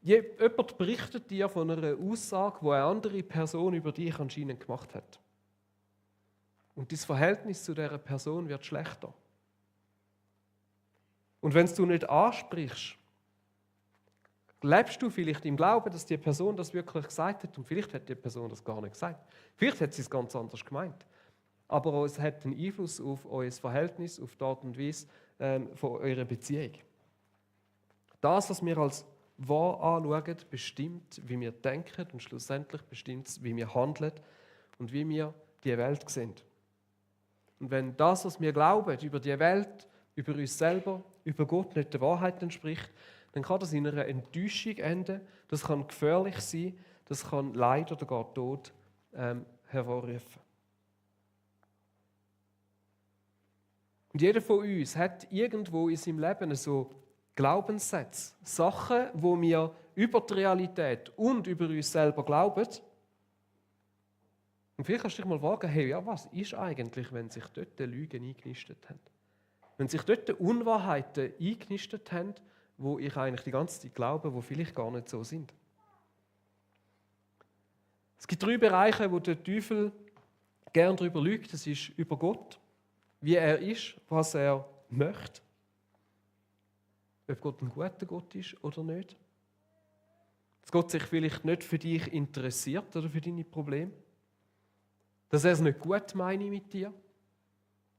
Jemand berichtet dir von einer Aussage, die eine andere Person über dich anscheinend gemacht hat. Und das Verhältnis zu dieser Person wird schlechter. Und wenn du nicht ansprichst, lebst du vielleicht im Glauben, dass die Person das wirklich gesagt hat und vielleicht hat die Person das gar nicht gesagt. Vielleicht hat sie es ganz anders gemeint. Aber es hat einen Einfluss auf euer Verhältnis, auf die Art und Weise von eurer Beziehung. Das, was wir als wahr anschauen, bestimmt, wie wir denken und schlussendlich bestimmt, wie wir handeln und wie wir die Welt sehen. Und wenn das, was wir glauben, über die Welt, über uns selber, über Gott nicht der Wahrheit entspricht, dann kann das in einer Enttäuschung enden, das kann gefährlich sein, das kann Leid oder gar Tod hervorrufen. Und jeder von uns hat irgendwo in seinem Leben so Glaubenssätze, Sachen, wo wir über die Realität und über uns selber glauben. Und vielleicht kannst du dich mal fragen, hey, ja, was ist eigentlich, wenn sich dort Lügen eingenistet haben? Wenn sich dort Unwahrheiten eingenistet haben, wo ich eigentlich die ganze Zeit glaube, wo vielleicht gar nicht so sind. Es gibt 3 Bereiche, wo der Teufel gern darüber lügt. Das ist über Gott, wie er ist, was er möchte. Ob Gott ein guter Gott ist oder nicht. Dass Gott sich vielleicht nicht für dich interessiert oder für deine Probleme. Dass er es nicht gut meine mit dir.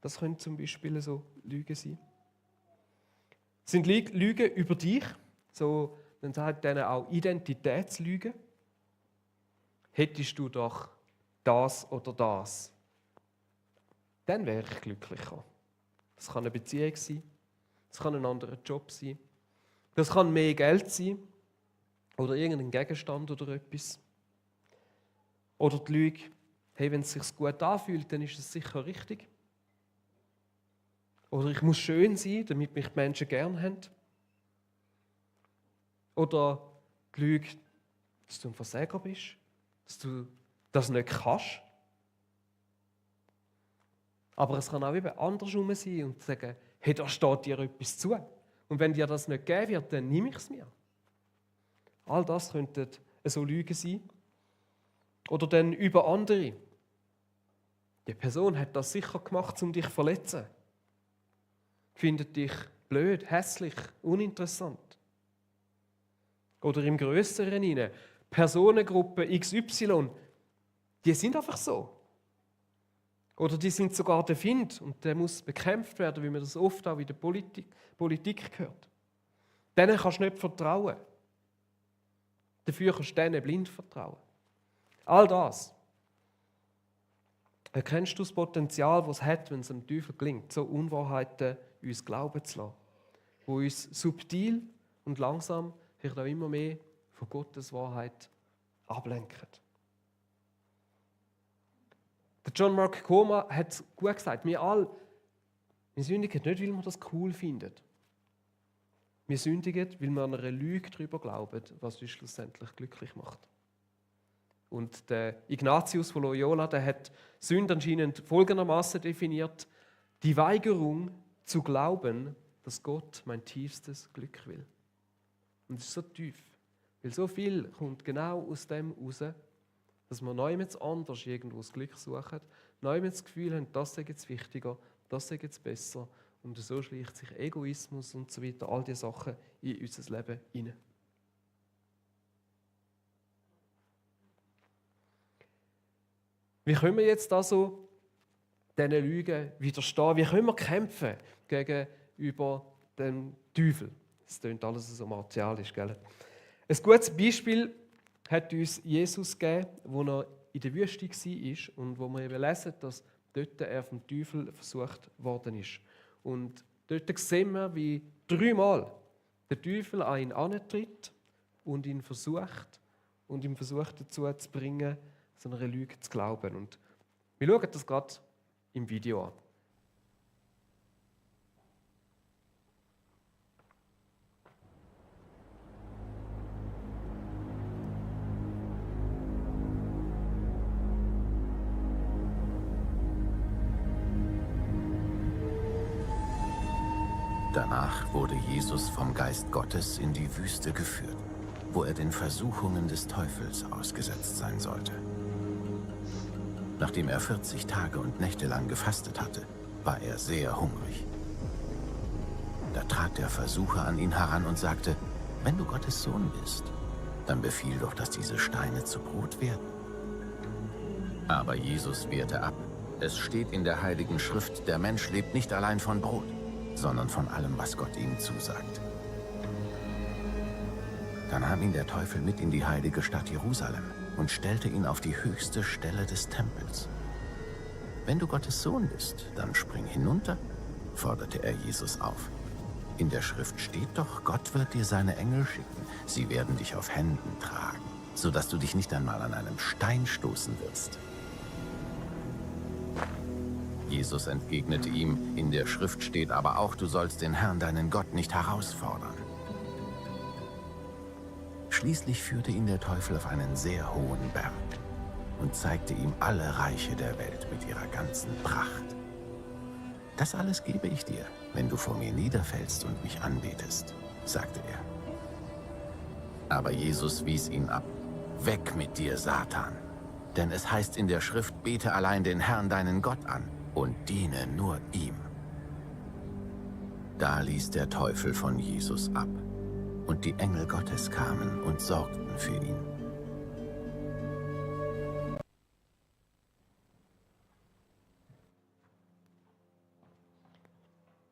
Das können zum Beispiel so Lügen sein. Es sind Lügen über dich, so, dann sagt denen auch Identitätslügen. Hättest du doch das oder das, dann wäre ich glücklicher. Das kann eine Beziehung sein, das kann ein anderer Job sein, das kann mehr Geld sein oder irgendein Gegenstand oder etwas. Oder die Lüge, hey, wenn es sich gut anfühlt, dann ist es sicher richtig. Oder ich muss schön sein, damit mich die Menschen gern haben. Oder die Lüge, dass du ein Versager bist, dass du das nicht kannst. Aber es kann auch eben andersrum sein und sagen, hey, da steht dir etwas zu. Und wenn dir das nicht gegeben wird, dann nehme ich es mir. All das könnten so Lügen sein. Oder dann über andere. Die Person hat das sicher gemacht, um dich zu verletzen. Findet dich blöd, hässlich, uninteressant. Oder im Grösseren hinein. Personengruppe XY, die sind einfach so. Oder die sind sogar der Find und der muss bekämpft werden, wie man das oft auch in der Politik hört. Denen kannst du nicht vertrauen. Dafür kannst du denen blind vertrauen. All das. Erkennst du das Potenzial, das es hat, wenn es dem Teufel gelingt, so Unwahrheiten uns glauben zu lassen, die uns subtil und langsam vielleicht auch immer mehr von Gottes Wahrheit ablenken. Der John Mark Comer hat gut gesagt, wir sündigen nicht, weil wir das cool finden. Wir sündigen, weil wir an einer Lüge darüber glauben, was uns schlussendlich glücklich macht. Und der Ignatius von Loyola, der hat Sünde anscheinend folgendermaßen definiert: die Weigerung zu glauben, dass Gott mein tiefstes Glück will. Und es ist so tief, weil so viel kommt genau aus dem raus, dass wir nirgends anders irgendwo das Glück suchen, nirgends das Gefühl haben, das ist jetzt wichtiger, das ist jetzt besser. Und so schleicht sich Egoismus und so weiter, all diese Sachen in unser Leben hinein. Wie können wir jetzt also diesen Lügen widerstehen? Wie können wir kämpfen gegenüber dem Teufel? Das klingt alles so martialisch, gell? Ein gutes Beispiel hat uns Jesus gegeben, wo er in der Wüste war und wo wir eben lesen, dass dort er vom Teufel versucht worden ist. Und dort sehen wir, wie 3-mal der Teufel an ihn herantritt und ihn versucht dazu zu bringen, so einer Lüge zu glauben. Und wir schauen das gerade im Video an. Danach wurde Jesus vom Geist Gottes in die Wüste geführt, wo er den Versuchungen des Teufels ausgesetzt sein sollte. Nachdem er 40 Tage und Nächte lang gefastet hatte, war er sehr hungrig. Da trat der Versucher an ihn heran und sagte: Wenn du Gottes Sohn bist, dann befiehl doch, dass diese Steine zu Brot werden. Aber Jesus wehrte ab. Es steht in der Heiligen Schrift, der Mensch lebt nicht allein von Brot, sondern von allem, was Gott ihm zusagt. Dann nahm ihn der Teufel mit in die heilige Stadt Jerusalem und stellte ihn auf die höchste Stelle des Tempels. Wenn du Gottes Sohn bist, dann spring hinunter, forderte er Jesus auf. In der Schrift steht doch, Gott wird dir seine Engel schicken. Sie werden dich auf Händen tragen, sodass du dich nicht einmal an einem Stein stoßen wirst. Jesus entgegnete ihm, in der Schrift steht aber auch, du sollst den Herrn, deinen Gott, nicht herausfordern. Schließlich führte ihn der Teufel auf einen sehr hohen Berg und zeigte ihm alle Reiche der Welt mit ihrer ganzen Pracht. Das alles gebe ich dir, wenn du vor mir niederfällst und mich anbetest, sagte er. Aber Jesus wies ihn ab. Weg mit dir, Satan! Denn es heißt in der Schrift, bete allein den Herrn, deinen Gott an und diene nur ihm. Da ließ der Teufel von Jesus ab, und die Engel Gottes kamen und sorgten für ihn.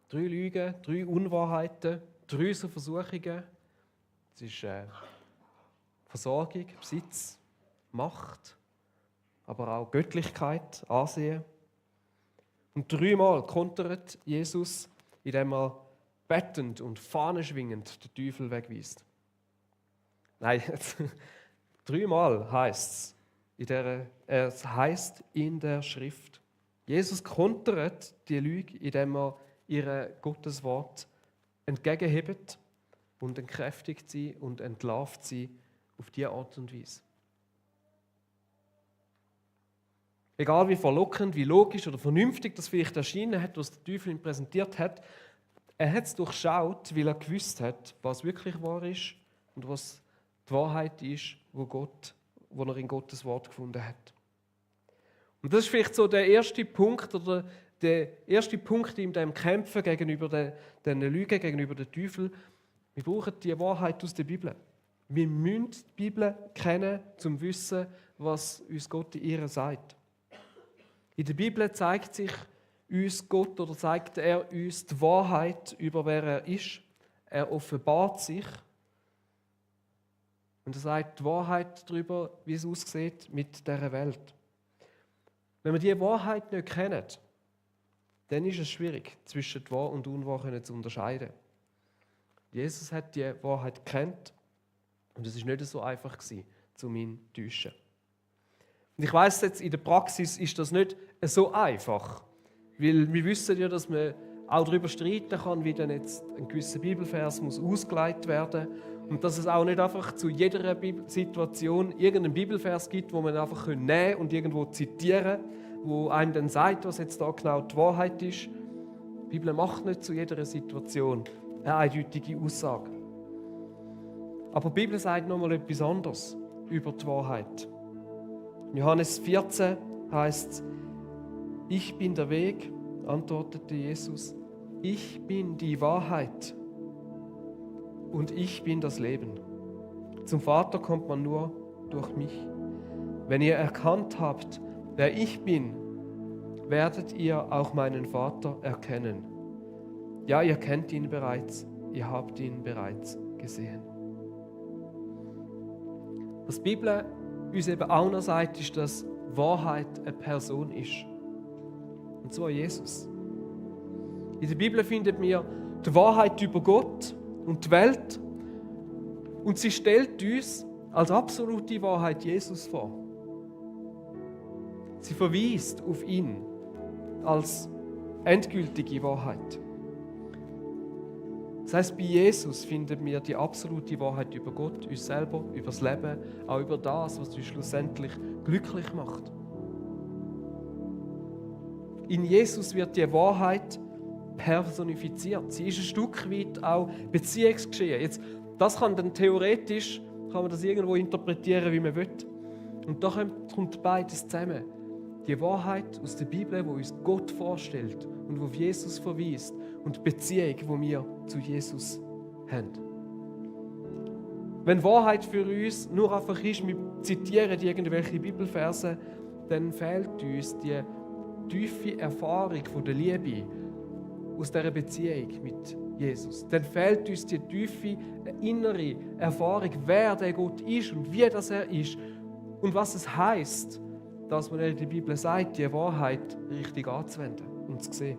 Drei Lügen, 3 Unwahrheiten, 3 so Versuchungen. Es ist Versorgung, Besitz, Macht, aber auch Göttlichkeit, Ansehen. Und 3-mal kontert Jesus, indem er bettend und fahnenschwingend den Teufel wegweist. Nein, 3-mal heisst es heisst in der Schrift. Jesus kontert die Lüge, indem er ihr Gotteswort entgegenhebt und entkräftigt sie und entlarvt sie auf diese Art und Weise. Egal wie verlockend, wie logisch oder vernünftig das vielleicht erschienen hat, was der Teufel ihm präsentiert hat, er hat es durchschaut, weil er gewusst hat, was wirklich wahr ist und was die Wahrheit ist, wo er in Gottes Wort gefunden hat. Und das ist vielleicht so der erste Punkt oder der erste Punkt in dem Kämpfen gegenüber den Lügen, gegenüber dem Teufel. Wir brauchen die Wahrheit aus der Bibel. Wir müssen die Bibel kennen, um zu wissen, was uns Gott in ihr sagt. In der Bibel zeigt sich uns Gott oder zeigt er uns die Wahrheit über wer er ist. Er offenbart sich und er sagt die Wahrheit darüber, wie es aussieht mit dieser Welt. Wenn wir diese Wahrheit nicht kennen, dann ist es schwierig, zwischen Wahr und Unwahr zu unterscheiden. Jesus hat die Wahrheit gekannt und es war nicht so einfach, um ihn zu täuschen. Und ich weiss jetzt, in der Praxis ist das nicht so einfach. Weil wir wissen ja, dass man auch darüber streiten kann, wie dann jetzt ein gewisser Bibelvers muss ausgelegt werden muss. Und dass es auch nicht einfach zu jeder Situation irgendeinen Bibelvers gibt, wo man einfach nehmen und irgendwo zitieren kann, wo einem dann sagt, was jetzt da genau die Wahrheit ist. Die Bibel macht nicht zu jeder Situation eine eindeutige Aussage. Aber die Bibel sagt nochmal etwas anderes über die Wahrheit. In Johannes 14 heißt es: Ich bin der Weg, antwortete Jesus. Ich bin die Wahrheit und ich bin das Leben. Zum Vater kommt man nur durch mich. Wenn ihr erkannt habt, wer ich bin, werdet ihr auch meinen Vater erkennen. Ja, ihr kennt ihn bereits, ihr habt ihn bereits gesehen. Was die Bibel uns eben auch noch sagt, ist, dass Wahrheit eine Person ist. Und zwar Jesus. In der Bibel finden wir die Wahrheit über Gott und die Welt. Und sie stellt uns als absolute Wahrheit Jesus vor. Sie verweist auf ihn als endgültige Wahrheit. Das heisst, bei Jesus finden wir die absolute Wahrheit über Gott, uns selber, über das Leben, auch über das, was uns schlussendlich glücklich macht. In Jesus wird die Wahrheit personifiziert. Sie ist ein Stück weit auch Beziehungsgeschehen. Jetzt, das kann dann theoretisch, kann man das irgendwo interpretieren, wie man will. Und da kommt beides zusammen. Die Wahrheit aus der Bibel, die uns Gott vorstellt und wo auf Jesus verweist, und die Beziehung, die wir zu Jesus haben. Wenn Wahrheit für uns nur einfach ist, wir zitieren irgendwelche Bibelverse, dann fehlt uns die tiefe Erfahrung von der Liebe aus dieser Beziehung mit Jesus. Dann fehlt uns die tiefe innere Erfahrung, wer der Gott ist und wie das er ist und was es heisst, das, was er in der Bibel sagt, die Wahrheit richtig anzuwenden und zu sehen.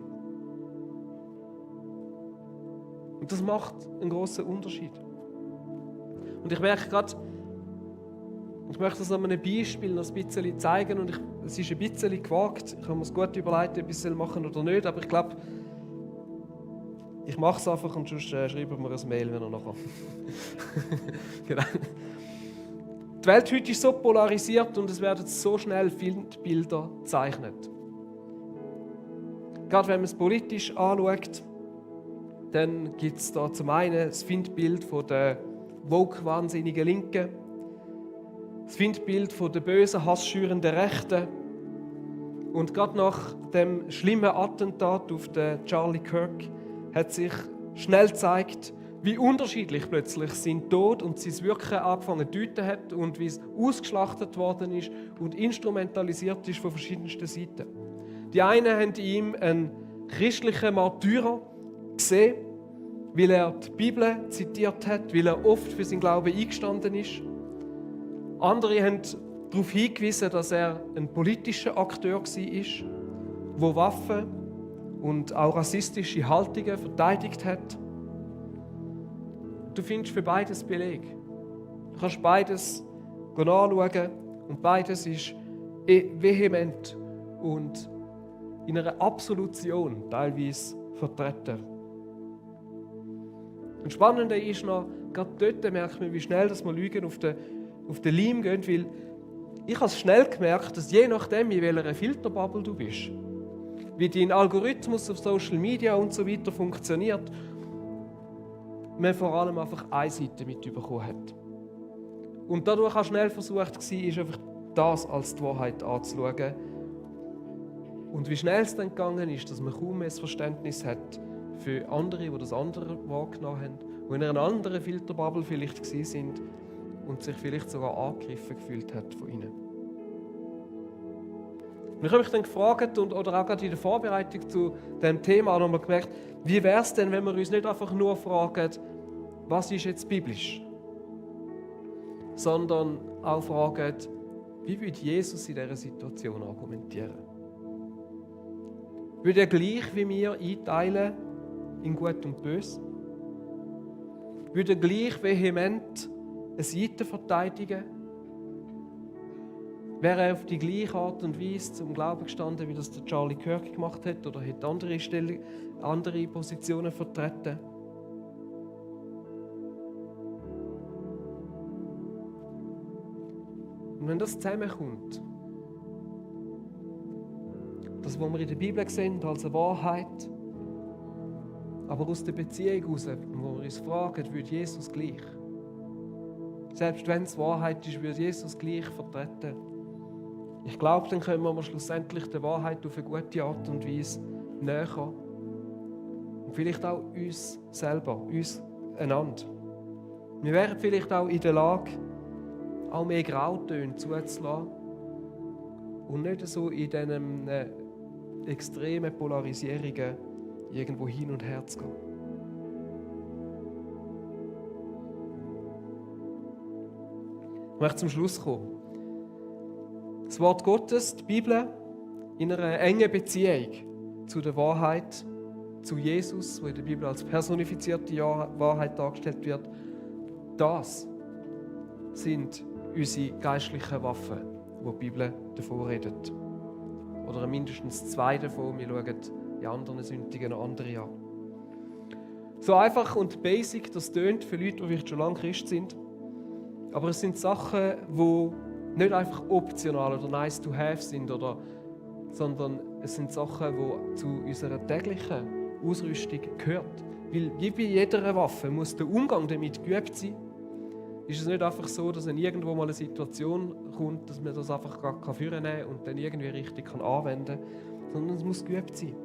Und das macht einen grossen Unterschied. Und ich merke gerade, ich möchte das an einem Beispiel noch ein bisschen zeigen. Und es ist ein bisschen gewagt. Ich habe mir es gut überlegt, ob ich es machen oder nicht. Aber ich glaube, ich mache es einfach und sonst schreiben wir ein Mail, wenn er nachher. Genau. Die Welt heute ist so polarisiert und es werden so schnell Bilder gezeichnet. Gerade wenn man es politisch anschaut, dann gibt es da zum einen das Feindbild von der woke-wahnsinnigen Linken, das Feindbild von der bösen, hassschürenden Rechten. Und gerade nach dem schlimmen Attentat auf den Charlie Kirk hat sich schnell gezeigt, wie unterschiedlich plötzlich sein Tod und sein Wirken angefangen zu deuten hat und wie es ausgeschlachtet worden ist und instrumentalisiert ist von verschiedensten Seiten. Die einen haben in ihm einen christlichen Märtyrer gesehen, weil er die Bibel zitiert hat, weil er oft für seinen Glauben eingestanden ist. Andere haben darauf hingewiesen, dass er ein politischer Akteur war, der Waffen und auch rassistische Haltungen verteidigt hat. Du findest für beides Beleg. Du kannst beides anschauen und beides ist vehement und in einer Absolution teilweise vertreten. Und Spannende ist noch, gerade dort merkt man, wie schnell dass wir Lügen auf den Leim gehen, weil ich habe schnell gemerkt, dass je nachdem, in welcher Filterbubble du bist, wie dein Algorithmus auf Social Media und so weiter funktioniert, man vor allem einfach eine Seite mitbekommen hat. Und dadurch auch schnell versucht war, einfach das als die Wahrheit anzuschauen. Und wie schnell es dann gegangen ist, dass man kaum mehr das Verständnis hat für andere, die das andere wahrgenommen haben, die in einer anderen Filterbubble vielleicht waren und sich vielleicht sogar angegriffen gefühlt hat von ihnen. Und ich habe mich dann gefragt, oder auch gerade in der Vorbereitung zu diesem Thema, haben wir gemerkt, wie wäre es denn, wenn wir uns nicht einfach nur fragen, was ist jetzt biblisch, sondern auch fragen, wie würde Jesus in dieser Situation argumentieren? Würde er gleich wie wir einteilen in Gut und Böse? Würde er gleich vehement eine Seite verteidigen? Wäre er auf die gleiche Art und Weise zum Glauben gestanden, wie das der Charlie Kirk gemacht hat, oder hätte andere Positionen vertreten? Und wenn das zusammenkommt, das, was wir in der Bibel sehen, als eine Wahrheit, aber aus der Beziehung heraus, wo wir uns fragen, würde Jesus gleich? Selbst wenn es Wahrheit ist, würde Jesus gleich vertreten? Ich glaube, dann können wir schlussendlich der Wahrheit auf eine gute Art und Weise näher. Und vielleicht auch uns selber, uns einander. Wir wären vielleicht auch in der Lage, auch mehr Grautöne zuzulassen und nicht so in diesen extremen Polarisierungen irgendwo hin und her zu gehen. Ich möchte zum Schluss kommen. Das Wort Gottes, die Bibel, in einer engen Beziehung zu der Wahrheit, zu Jesus, wo in der Bibel als personifizierte Wahrheit dargestellt wird, das sind unsere geistlichen Waffen, wo die Bibel davon redet. Oder mindestens 2 davon. Wir schauen in anderen Sündigen noch andere an. So einfach und basic das tönt für Leute, die vielleicht schon lange Christ sind. Aber es sind Sachen, die nicht einfach optional oder nice to have sind, sondern es sind Sachen, die zu unserer täglichen Ausrüstung gehört. Weil wie bei jeder Waffe muss der Umgang damit geübt sein. Ist es nicht einfach so, dass wenn irgendwo mal eine Situation kommt, dass man das einfach vornehmen kann und dann irgendwie richtig anwenden kann, sondern es muss geübt sein.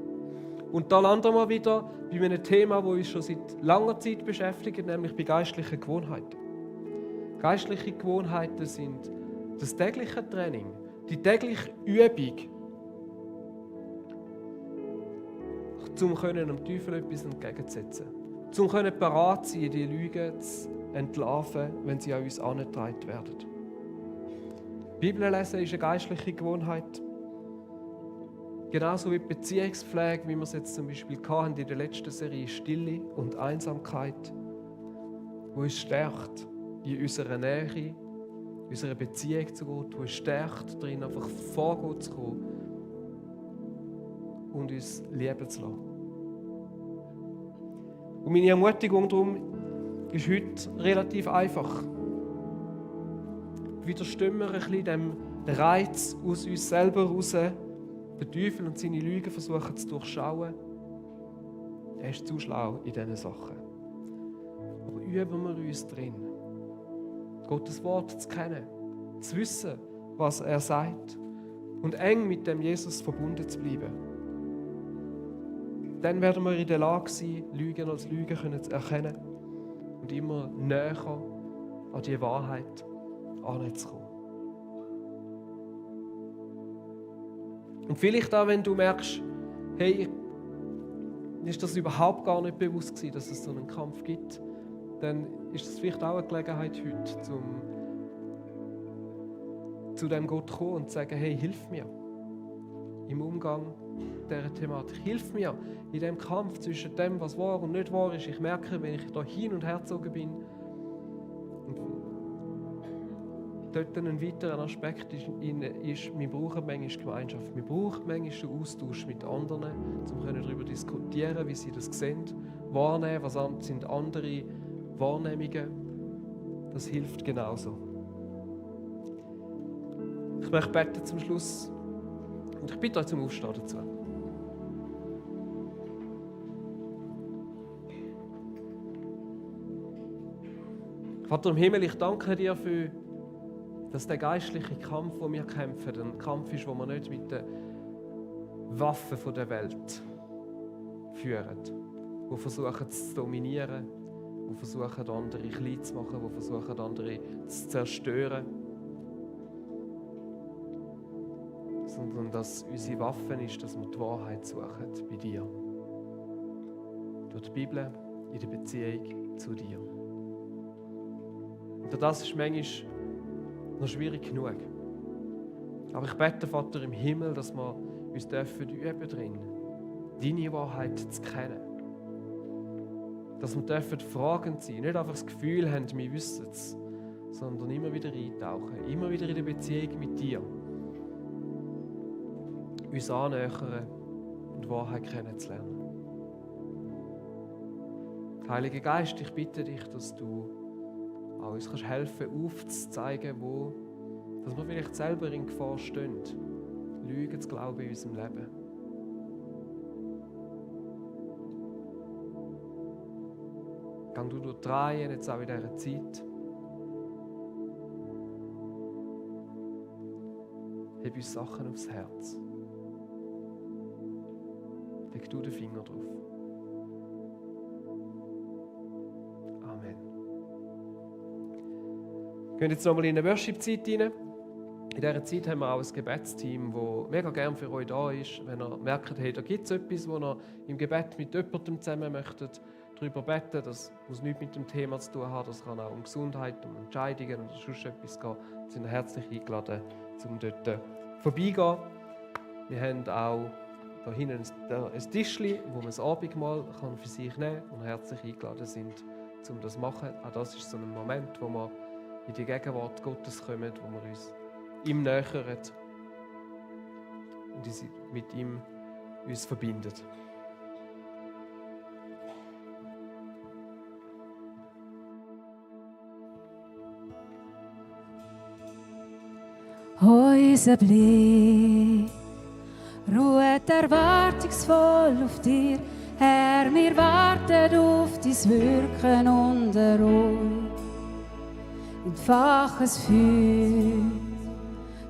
Und da landen wir wieder bei einem Thema, das uns schon seit langer Zeit beschäftigt, nämlich bei geistlichen Gewohnheiten. Geistliche Gewohnheiten sind das tägliche Training, die tägliche Übung, um dem Teufel etwas entgegenzusetzen. Um bereit zu sein, die Lügen zu entlarven, wenn sie an uns herangetragen werden. Bibel lesen ist eine geistliche Gewohnheit. Genauso wie die Beziehungspflege, wie wir es jetzt zum Beispiel hatten in der letzten Serie, Stille und Einsamkeit, wo uns stärkt in unserer Nähe, unserer Beziehung zu Gott, wo uns stärkt darin, einfach vor Gott zu kommen und uns lieben zu lassen. Und meine Ermutigung darum ist heute relativ einfach. Widerstehen wir ein bisschen dem Reiz aus uns selber heraus, den Teufel und seine Lügen versuchen zu durchschauen. Er ist zu schlau in diesen Sachen. Aber üben wir uns drin, Gottes Wort zu kennen, zu wissen, was er sagt und eng mit dem Jesus verbunden zu bleiben. Dann werden wir in der Lage sein, Lügen als Lügen zu erkennen und immer näher an die Wahrheit heranzukommen. Und vielleicht auch, wenn du merkst, hey, mir ist das überhaupt gar nicht bewusst gewesen, dass es so einen Kampf gibt, dann ist es vielleicht auch eine Gelegenheit heute, zu dem Gott zu kommen und zu sagen, hey, hilf mir im Umgang mit dieser Thematik. Hilf mir in dem Kampf zwischen dem, was wahr und nicht wahr ist. Ich merke, wenn ich da hin und her gezogen bin. Und dort ein weiterer Aspekt ist, wir brauchen manchmal Gemeinschaft. Wir brauchen manchmal den Austausch mit anderen, um darüber diskutieren, wie sie das sehen, wahrnehmen, was sind andere Wahrnehmungen. Das hilft genauso. Ich möchte beten zum Schluss und ich bitte euch zum Aufstehen dazu. Vater im Himmel, ich danke dir für, dass der geistliche Kampf, den wir kämpfen, ein Kampf ist, den wir nicht mit den Waffen der Welt führen, die versuchen zu dominieren, die versuchen, andere klein zu machen, die versuchen, andere zu zerstören, sondern dass unsere Waffe ist, dass wir die Wahrheit suchen bei dir. Durch die Bibel, in der Beziehung zu dir. Und das ist manchmal noch schwierig genug. Aber ich bete, Vater im Himmel, dass wir uns üben drin, deine Wahrheit zu kennen. Dass wir fragend sein, nicht einfach das Gefühl haben, wir wissen es, sondern immer wieder eintauchen, immer wieder in der Beziehung mit dir. Uns annähern und die Wahrheit kennenzulernen. Heiliger Geist, ich bitte dich, dass du auch uns helfen kannst, aufzuzeigen, dass wir vielleicht selber in Gefahr stehen, Lügen zu glauben in unserem Leben. Geh du durch die Reihen, jetzt auch in dieser Zeit. Heb uns Sachen aufs Herz. Leg du den Finger drauf. Amen. Wir gehen jetzt nochmal in eine Worship-Zeit rein. In dieser Zeit haben wir auch ein Gebetsteam, das mega gerne für euch da ist. Wenn ihr merkt, hey, da gibt es etwas, wo ihr im Gebet mit jemandem zusammen möchtet, darüber beten. Das muss nichts mit dem Thema zu tun haben. Das kann auch um Gesundheit, um Entscheidungen oder sonst etwas gehen. Sie sind herzlich eingeladen, um dort vorbeigehen. Wir haben auch da hinten ein Tischchen, wo man das Abendmahl für sich nehmen kann und herzlich eingeladen sind, um das zu machen. Auch das ist so ein Moment, wo wir in die Gegenwart Gottes kommen, wo wir uns ihm nähern und mit ihm uns verbinden. Unser Blick ruht erwartungsvoll auf dir, Herr, wir warten auf dein Wirken unter uns. Entfach es Feuer,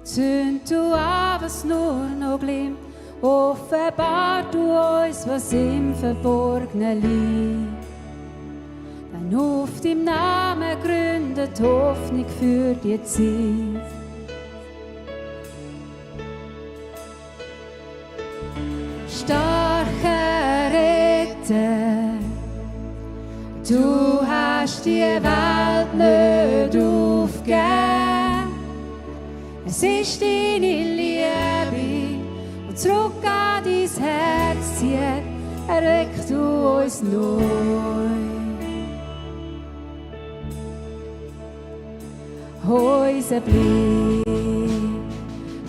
zünd du an, was nur noch glimmt, offenbar du uns, was im Verborgenen liegt. Denn auf deinem Namen gründet Hoffnung für die Zeit. Starker Retter, du hast die Welt nicht aufgegeben. Es ist deine Liebe, die zurück an dein Herz zieht, erweckt du uns neu. Unser Blick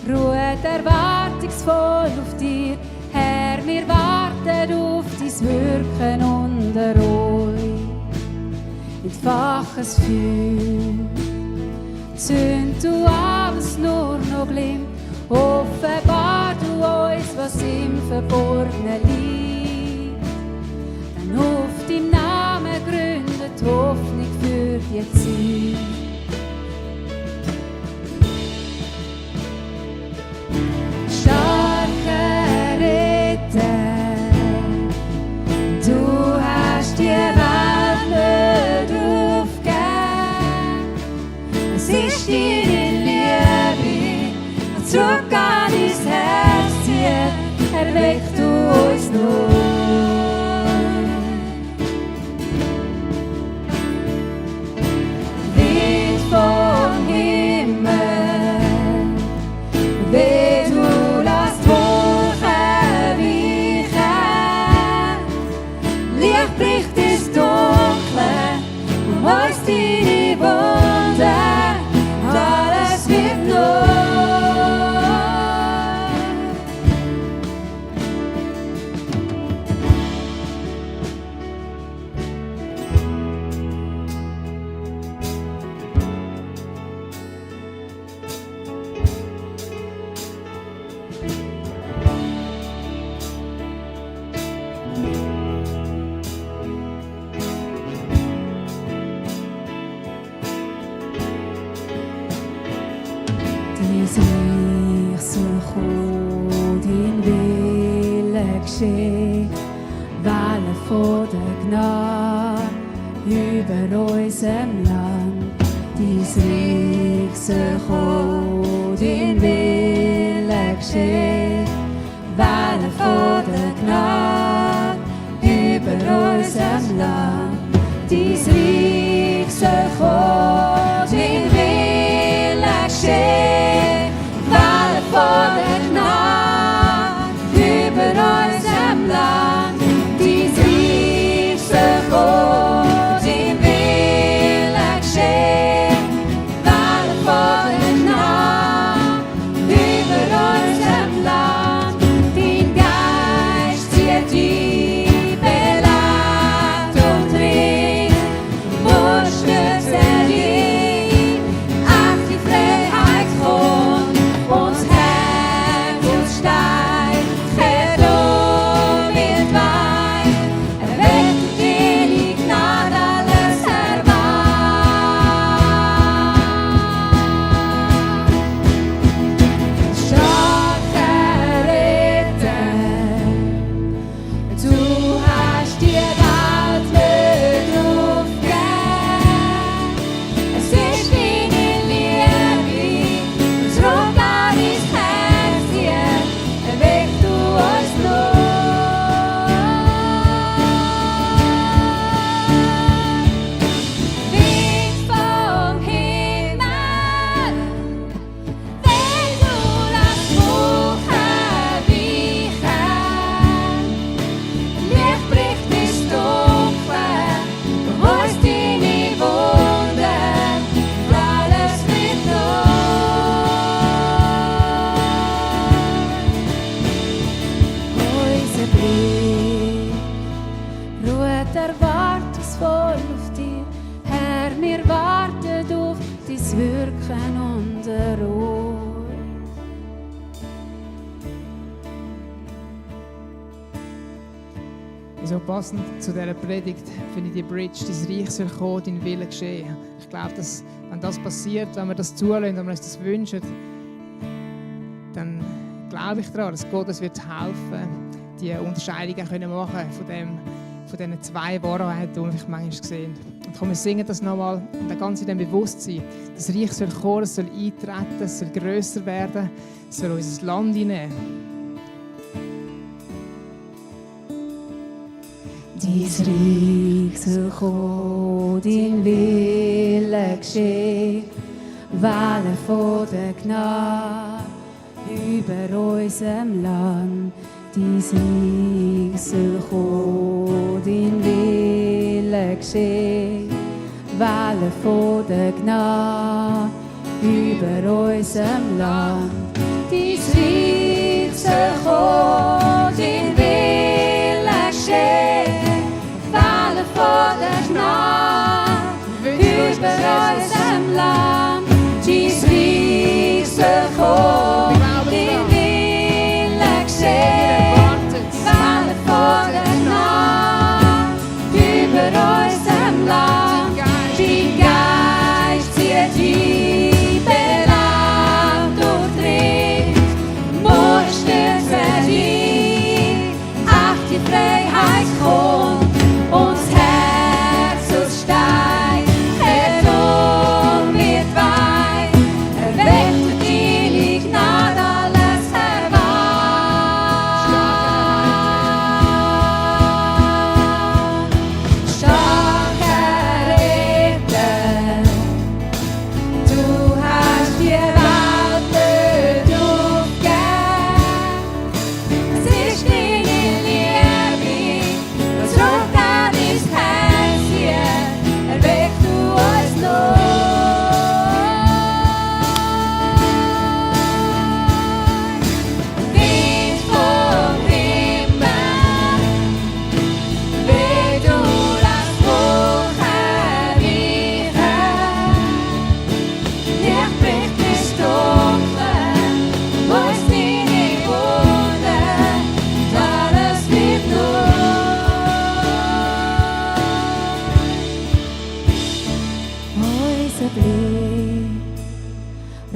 ruht erwartungsvoll auf dir, Herr, wir warten auf dein Wirken unter uns. Entfaches Feuer, zünd du an, was nur noch glimmt, offenbar du uns, was im Verborgenen liegt. Denn auf deinem Namen gründet Hoffnung für die Zeit. Starker Retter, du hast die Welt nicht aufgegeben. Es ist deine Liebe, die zurück an dein Herz zieht, erweckt du uns neu. Wind vom Himmel, weh du lässt Wolken weichen, Licht bricht ins Dunkle, uns deine Wunden, und alles wird neu. Dein Reich soll kommen, dein Wille geschehen, Wellen von der Gnade über unserem Land. Dein Reich soll kommen, dein Wille geschehen, Wellen von der Gnade über unserem Land. Dein Reich soll kommen, dein Wille geschehen, Wellen von der Gnade über unserem Land. Dein Reich soll kommen, dein Wille geschehen, Wellen von der Gnade über unserem Land. Wirken unter uns. So passend zu dieser Predigt finde ich die Bridge, dein Reich soll kommen, dein Wille geschehen. Ich glaube, dass, wenn das passiert, wenn wir das zulassen, wenn wir uns das wünschen, dann glaube ich daran, dass Gott uns wird helfen, die Unterscheidungen können machen von diesen zwei Wahrheiten, die wir manchmal sehen. Und komm, wir singen das nochmal, und dann ganz in dem Bewusstsein. Das Reich soll kommen, es soll eintreten, es soll grösser werden, es soll unser Land einnehmen. Dein Reich soll kommen, dein Wille geschehen, Wellen von der Gnade über unserem Land. Dein Reich soll kommen, dein Wille geschehen, Wellen von der Gnade über unserem Land. Dein Reich soll kommen, dein Wille geschehen, Wellen von der Gnade über unserem Land. Dein Reich soll kommen, dein Wille geschehen, Wellen von der Gnade über unserem Land. Dein Geist zieht ein, belangt und trägt, Mustern verdient, ach die Freiheit kommt. Uns Herz aus Stein, Erdung wird weit, erweckt die Gnade alles herbei. Starker Retter, du hast die Welt nicht aufgegeben. Es ist deine Liebe, was ruft an dein Herz hier, erweckt du uns neu. Wind vom Himmel, wie du lässt Wochen weichen. Licht bricht ins Dunkle, wo ist deine Wunder, und alles wird neu. Unser Blick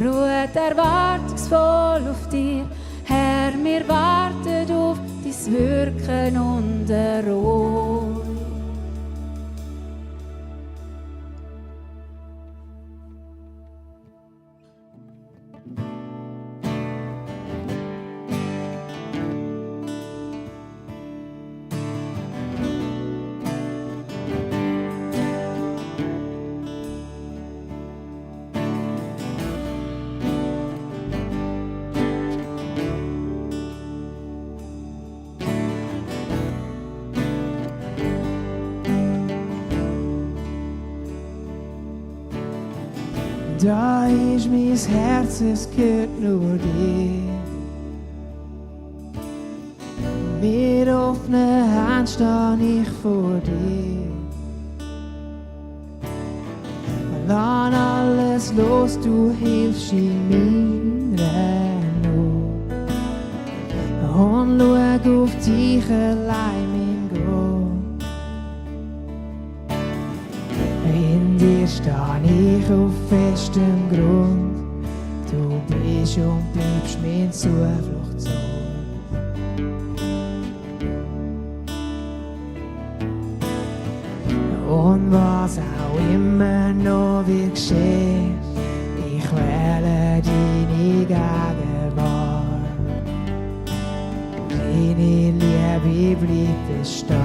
ruht erwartungsvoll auf dir, Herr, wir warten auf dein Wirken unter uns. Da ist mein Herz, es gehört nur dir. Mit offenen Händen stehe ich vor dir. Lass alles los, du hilfst in meiner Not. Und schau auf dich allein, mein Gott. In dir stehe ich auf festem Grund. Du bist und bleibst mein Zufluchtsort. Und was auch immer noch wird geschehen, ich wähle deine Gegenwart. Deine Liebe bleibt bestehen.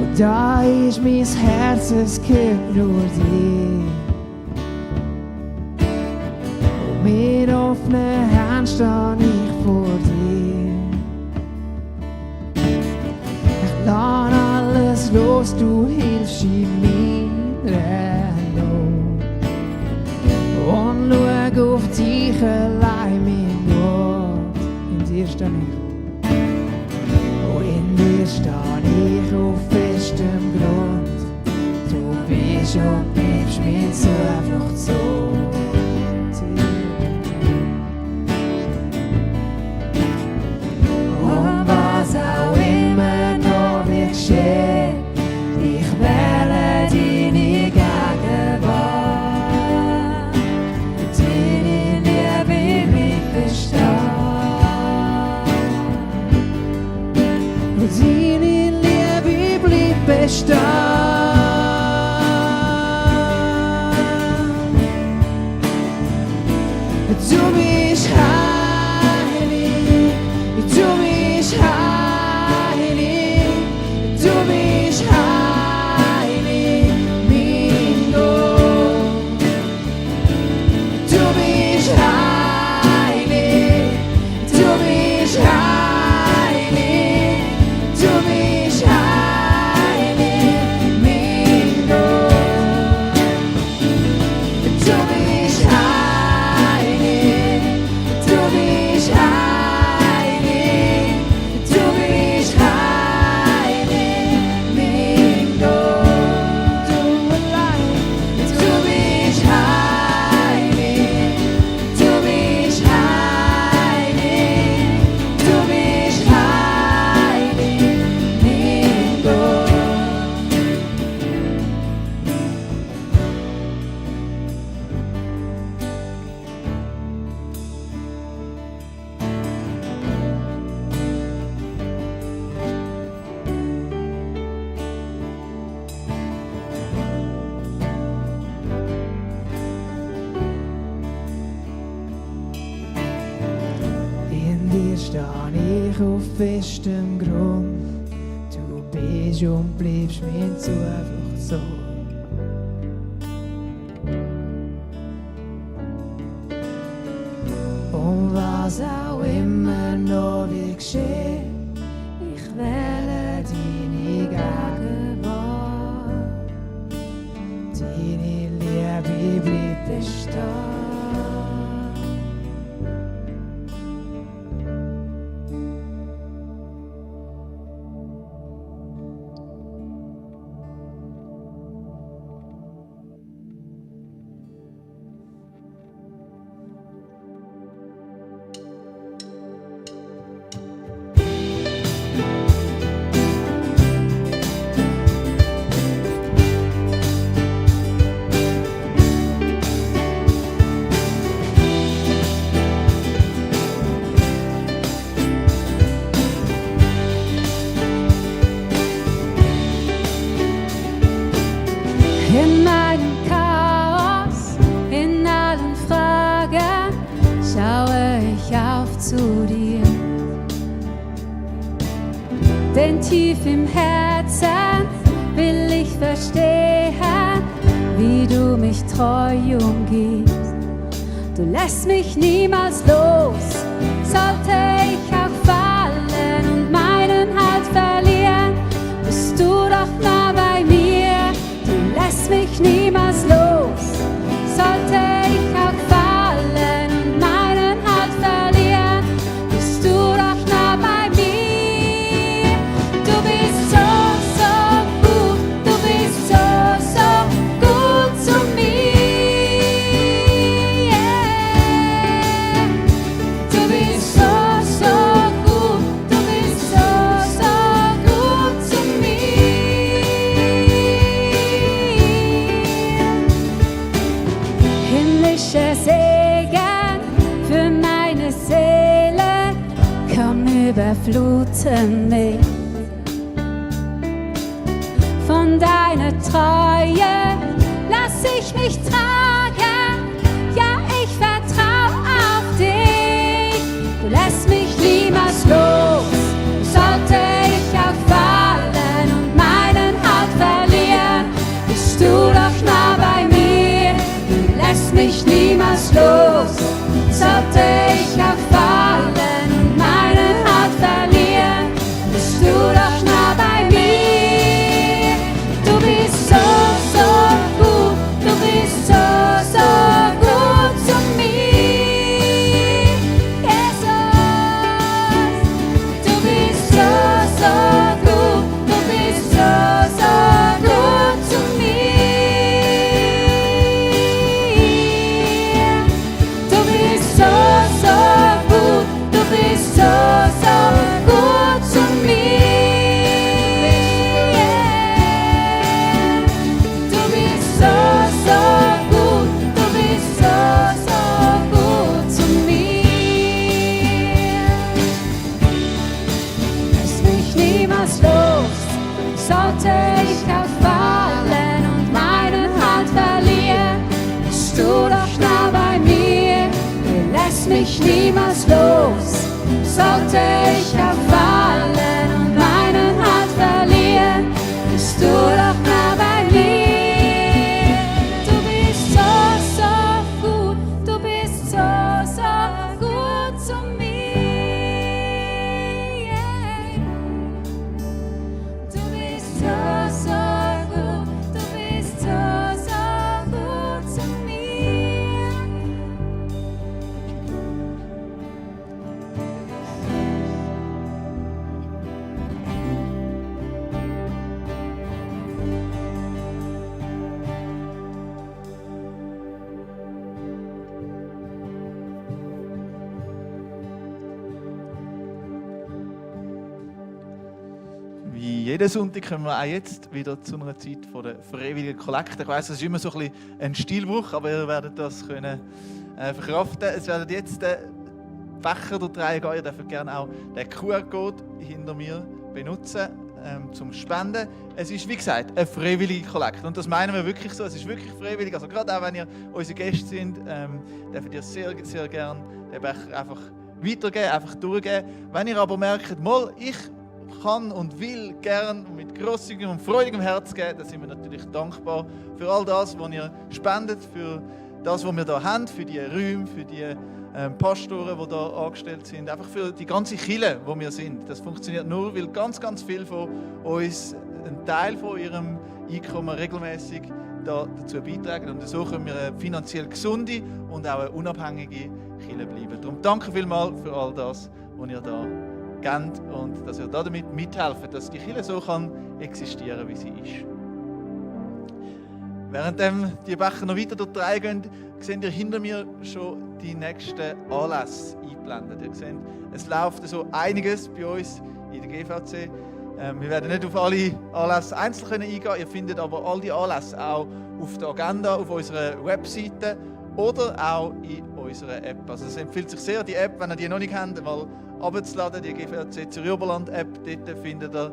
Und da ist mein Herz, es gehört nur dir. Und mit offenen Händen stehe ich vor dir. Ich lass alles los, du hilfst in meiner Not. Und schau auf dich allein, mein Gott. In dir stehe ich. Oh, in dir stehe ich auf festem Grund. Du bist und bleibst mir Zuflucht so. Und was auch immer noch wird geschehen, ich wähle deine Gegenwart. Deine Liebe bleibt bestehen. Deine Liebe bleibt bestehen. Du bist heilig, du bist heilig, du bist heilig, mein Gott. Du bist heilig, du bist heilig, du bist heilig, mein Gott. Du bist heilig, du bist heilig, du bist heilig, mein Gott. Du allein, du bist heilig, du bist heilig, du bist heilig, mein Gott. In dir stehe ich auf festem Grund. Du bist und bleibst mir Zuflucht so. Und was auch immer noch wird geschehen, ich wähle deine Gegenwart. Deine Liebe bleibt bestehen. In meinem Chaos, in allen Fragen, schaue ich auf zu dir. Denn tief im Herzen will ich verstehen, wie du mich treu umgibst. Du lässt mich niemals los, sollte ich auch fallen und meinen Halt verlieren, bist du doch nah bei mir. Du lässt mich niemals los, sollte ich auch fallen und meinen Halt verlieren, bist du doch nah bei mir. Du bist so, so gut, du bist so, so gut zu mir. Yeah. Du bist so, so gut, du bist so, so gut zu mir. Himmlische Segen für meine Seele, komm überfluten mich. Von deiner Treue lass ich mich tragen, ja ich vertrau auf dich. Du lässt mich niemals los, sollte ich auch fallen und meinen Halt verlieren, bist du doch nah bei mir. Du lässt mich niemals los, sollte ich auch fallen und meinen Halt verlieren, bist du doch nah bei mir. Du bist so, so gut, du bist so, so gut zu mir. Jesus, du bist so, so gut. niemals los. Sollte ich fallen und meinen Halt verlieren, bist du doch nah bei mir, du lässt mich niemals los. Sollte ich fallen und meinen Halt verlieren, bist du doch nah bei mir. Du bist so, so gut, du bist so, so gut zu mir. Du bist so, so gut, du bist so, so gut zu mir. Wie jeden Sonntag kommen wir auch jetzt wieder zu einer Zeit von der freiwilligen Kollekte. Ich weiss, es ist immer so ein bisschen ein Stilbruch, aber ihr werdet das können verkraften. Es werden jetzt Becher durch die Reihe gehen. Ihr dürft gerne auch den QR-Code hinter mir benutzen zum Spenden. Es ist, wie gesagt, eine freiwillige Kollekte. Und das meinen wir wirklich so. Es ist wirklich freiwillig. Also gerade auch, wenn ihr unsere Gäste sind, dürft ihr sehr, sehr gerne den Becher einfach weitergeben, einfach durchgeben. Wenn ihr aber merkt, mal, ich kann und will gern mit grosszügigem und freudigem Herz geben, dann sind wir natürlich dankbar für all das, was ihr spendet, für das, was wir hier haben, für die Räume, für die Pastoren, die hier angestellt sind, einfach für die ganze Kirche, wo wir sind. Das funktioniert nur, weil ganz, ganz viel von uns einen Teil von ihrem Einkommen regelmäßig dazu beitragen. Und so können wir eine finanziell gesunde und auch eine unabhängige Kirche bleiben. Darum danke vielmals für all das, was ihr da gebt und dass ihr damit mithelft, dass die Kirche so kann existieren, wie sie ist. Während die Becher noch weiter durch die Reihe gehen, seht ihr hinter mir schon die nächsten Anlässe eingeblendet. Ihr seht, es läuft so einiges bei uns in der GVC. Wir werden nicht auf alle Anlässe einzeln eingehen können. Ihr findet aber all die Anlässe auch auf der Agenda, auf unserer Webseite oder auch in unserer App. Also es empfiehlt sich sehr, die App, wenn ihr die noch nicht kennt, mal abzuladen, die GVC Zürich-Oberland App. Dort findet ihr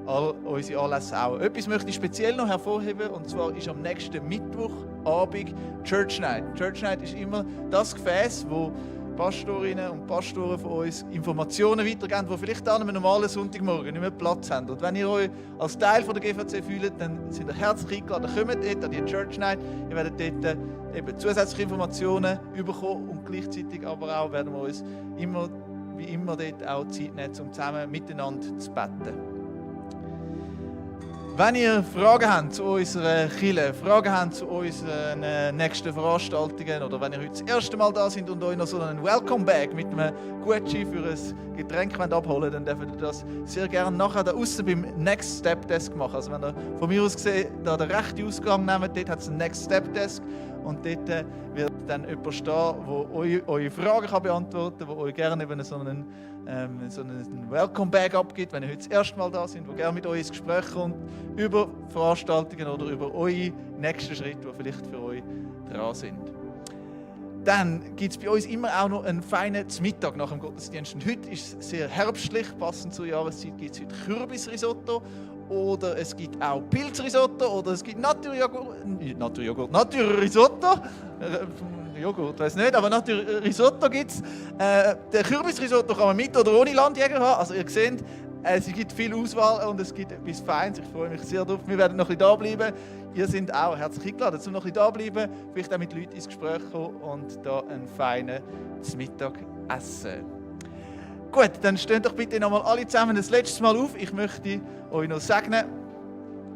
all unsere Anlässe auch. Etwas möchte ich speziell noch hervorheben, und zwar ist am nächsten Mittwochabend Church Night. Church Night ist immer das Gefäß, wo Pastorinnen und Pastoren von uns Informationen weitergeben, die vielleicht an einem normalen Sonntagmorgen nicht mehr Platz haben. Und wenn ihr euch als Teil von der GVC fühlt, dann sind ihr herzlich eingeladen. Kommt dort an die Church Night. Ihr werdet dort eben zusätzliche Informationen bekommen und gleichzeitig aber auch werden wir uns immer, wie immer dort auch Zeit nehmen, um zusammen miteinander zu beten. Wenn ihr Fragen habt zu unserer Kirche, Fragen habt zu unseren nächsten Veranstaltungen oder wenn ihr heute das erste Mal da seid und euch noch so einen Welcome-Bag mit einem Gutschein für ein Getränk abholen wollt, dann dürft ihr das sehr gerne nachher da außen beim Next Step Desk machen. Also wenn ihr von mir aus gesehen da den rechten Ausgang nehmt, dort hat es einen Next Step Desk und dort wird dann jemand stehen, der eure Fragen kann beantworten kann, der euch gerne eben so einen Welcome-Bag abgibt, wenn ihr heute das erste Mal da seid, der gerne mit euch ins Gespräch kommt, über Veranstaltungen oder über eure nächsten Schritte, die vielleicht für euch dran sind. Dann gibt es bei uns immer auch noch einen feinen Mittag nach dem Gottesdienst. Und heute ist es sehr herbstlich, passend zur Jahreszeit gibt es heute Kürbisrisotto oder es gibt auch Pilzrisotto oder es gibt Naturrisotto. Joghurt, weiß nicht, aber natürlich Risotto gibt es. Den Kürbisrisotto kann man mit oder ohne Landjäger haben. Also ihr seht, es gibt viel Auswahl und es gibt etwas Feines. Ich freue mich sehr darauf. Wir werden noch ein bisschen da bleiben. Ihr seid auch herzlich eingeladen, um noch ein bisschen da bleiben, vielleicht auch mit Leuten ins Gespräch kommen und da einen feinen Mittag essen. Gut, dann steht doch bitte nochmal alle zusammen das letzte Mal auf. Ich möchte euch noch segnen.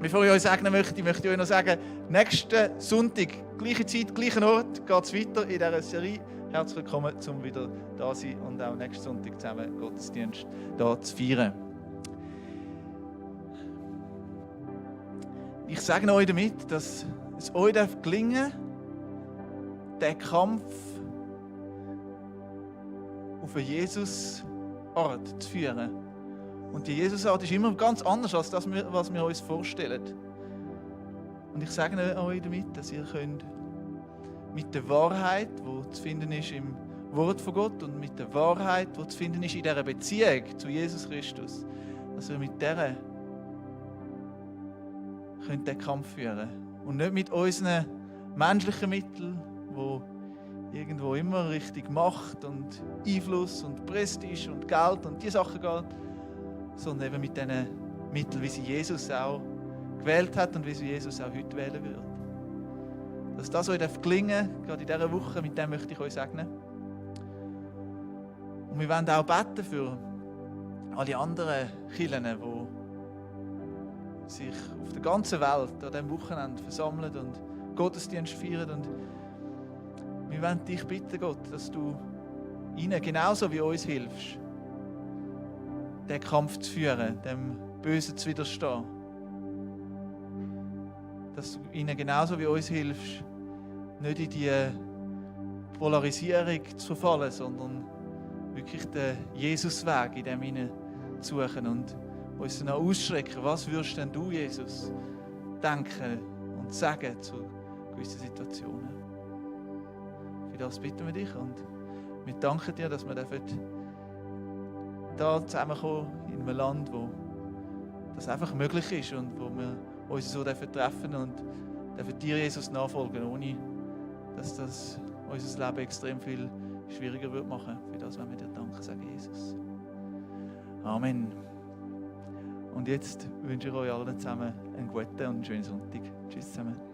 Bevor ich euch segnen möchte ich euch noch sagen, nächsten Sonntag, gleiche Zeit, gleichen Ort, geht es weiter in dieser Serie. Herzlich willkommen, um wieder da zu sein und auch nächsten Sonntag zusammen Gottesdienst hier zu feiern. Ich segne euch damit, dass es euch gelingen darf, den Kampf auf einen Jesus-Art zu führen. Und die Jesus-Art ist immer ganz anders als das, was wir uns vorstellen. Und ich sage euch damit, dass ihr könnt mit der Wahrheit, die zu finden ist im Wort von Gott und mit der Wahrheit, die zu finden ist in dieser Beziehung zu Jesus Christus, dass wir mit der können den Kampf führen und nicht mit unseren menschlichen Mitteln, die irgendwo immer Richtung Macht und Einfluss und Prestige und Geld und diese Sachen geht, sondern eben mit diesen Mitteln, wie sie Jesus auch gewählt hat und wie sie Jesus auch heute wählen wird. Dass das euch gelingen darf, gerade in dieser Woche, mit dem möchte ich euch segnen. Und wir wollen auch beten für alle anderen Kirchen, die sich auf der ganzen Welt an diesem Wochenende versammeln und Gottesdienst feiern. Und wir wollen dich bitten, Gott, dass du ihnen genauso wie uns hilfst, den Kampf zu führen, dem Bösen zu widerstehen. Dass du ihnen genauso wie uns hilfst, nicht in die Polarisierung zu verfallen, sondern wirklich den Jesusweg in dem hinein zu suchen und uns dann auch ausschrecken. Was würdest denn du, Jesus, denken und sagen zu gewissen Situationen? Für das bitten wir dich und wir danken dir, dass wir da zusammenkommen in einem Land, wo das einfach möglich ist und wo wir uns so treffen und dir, Jesus, nachfolgen, ohne dass das unser Leben extrem viel schwieriger wird machen. Für das wollen wir dir danken, sagen Jesus. Amen. Und jetzt wünsche ich euch allen zusammen einen guten und einen schönen Sonntag. Tschüss zusammen.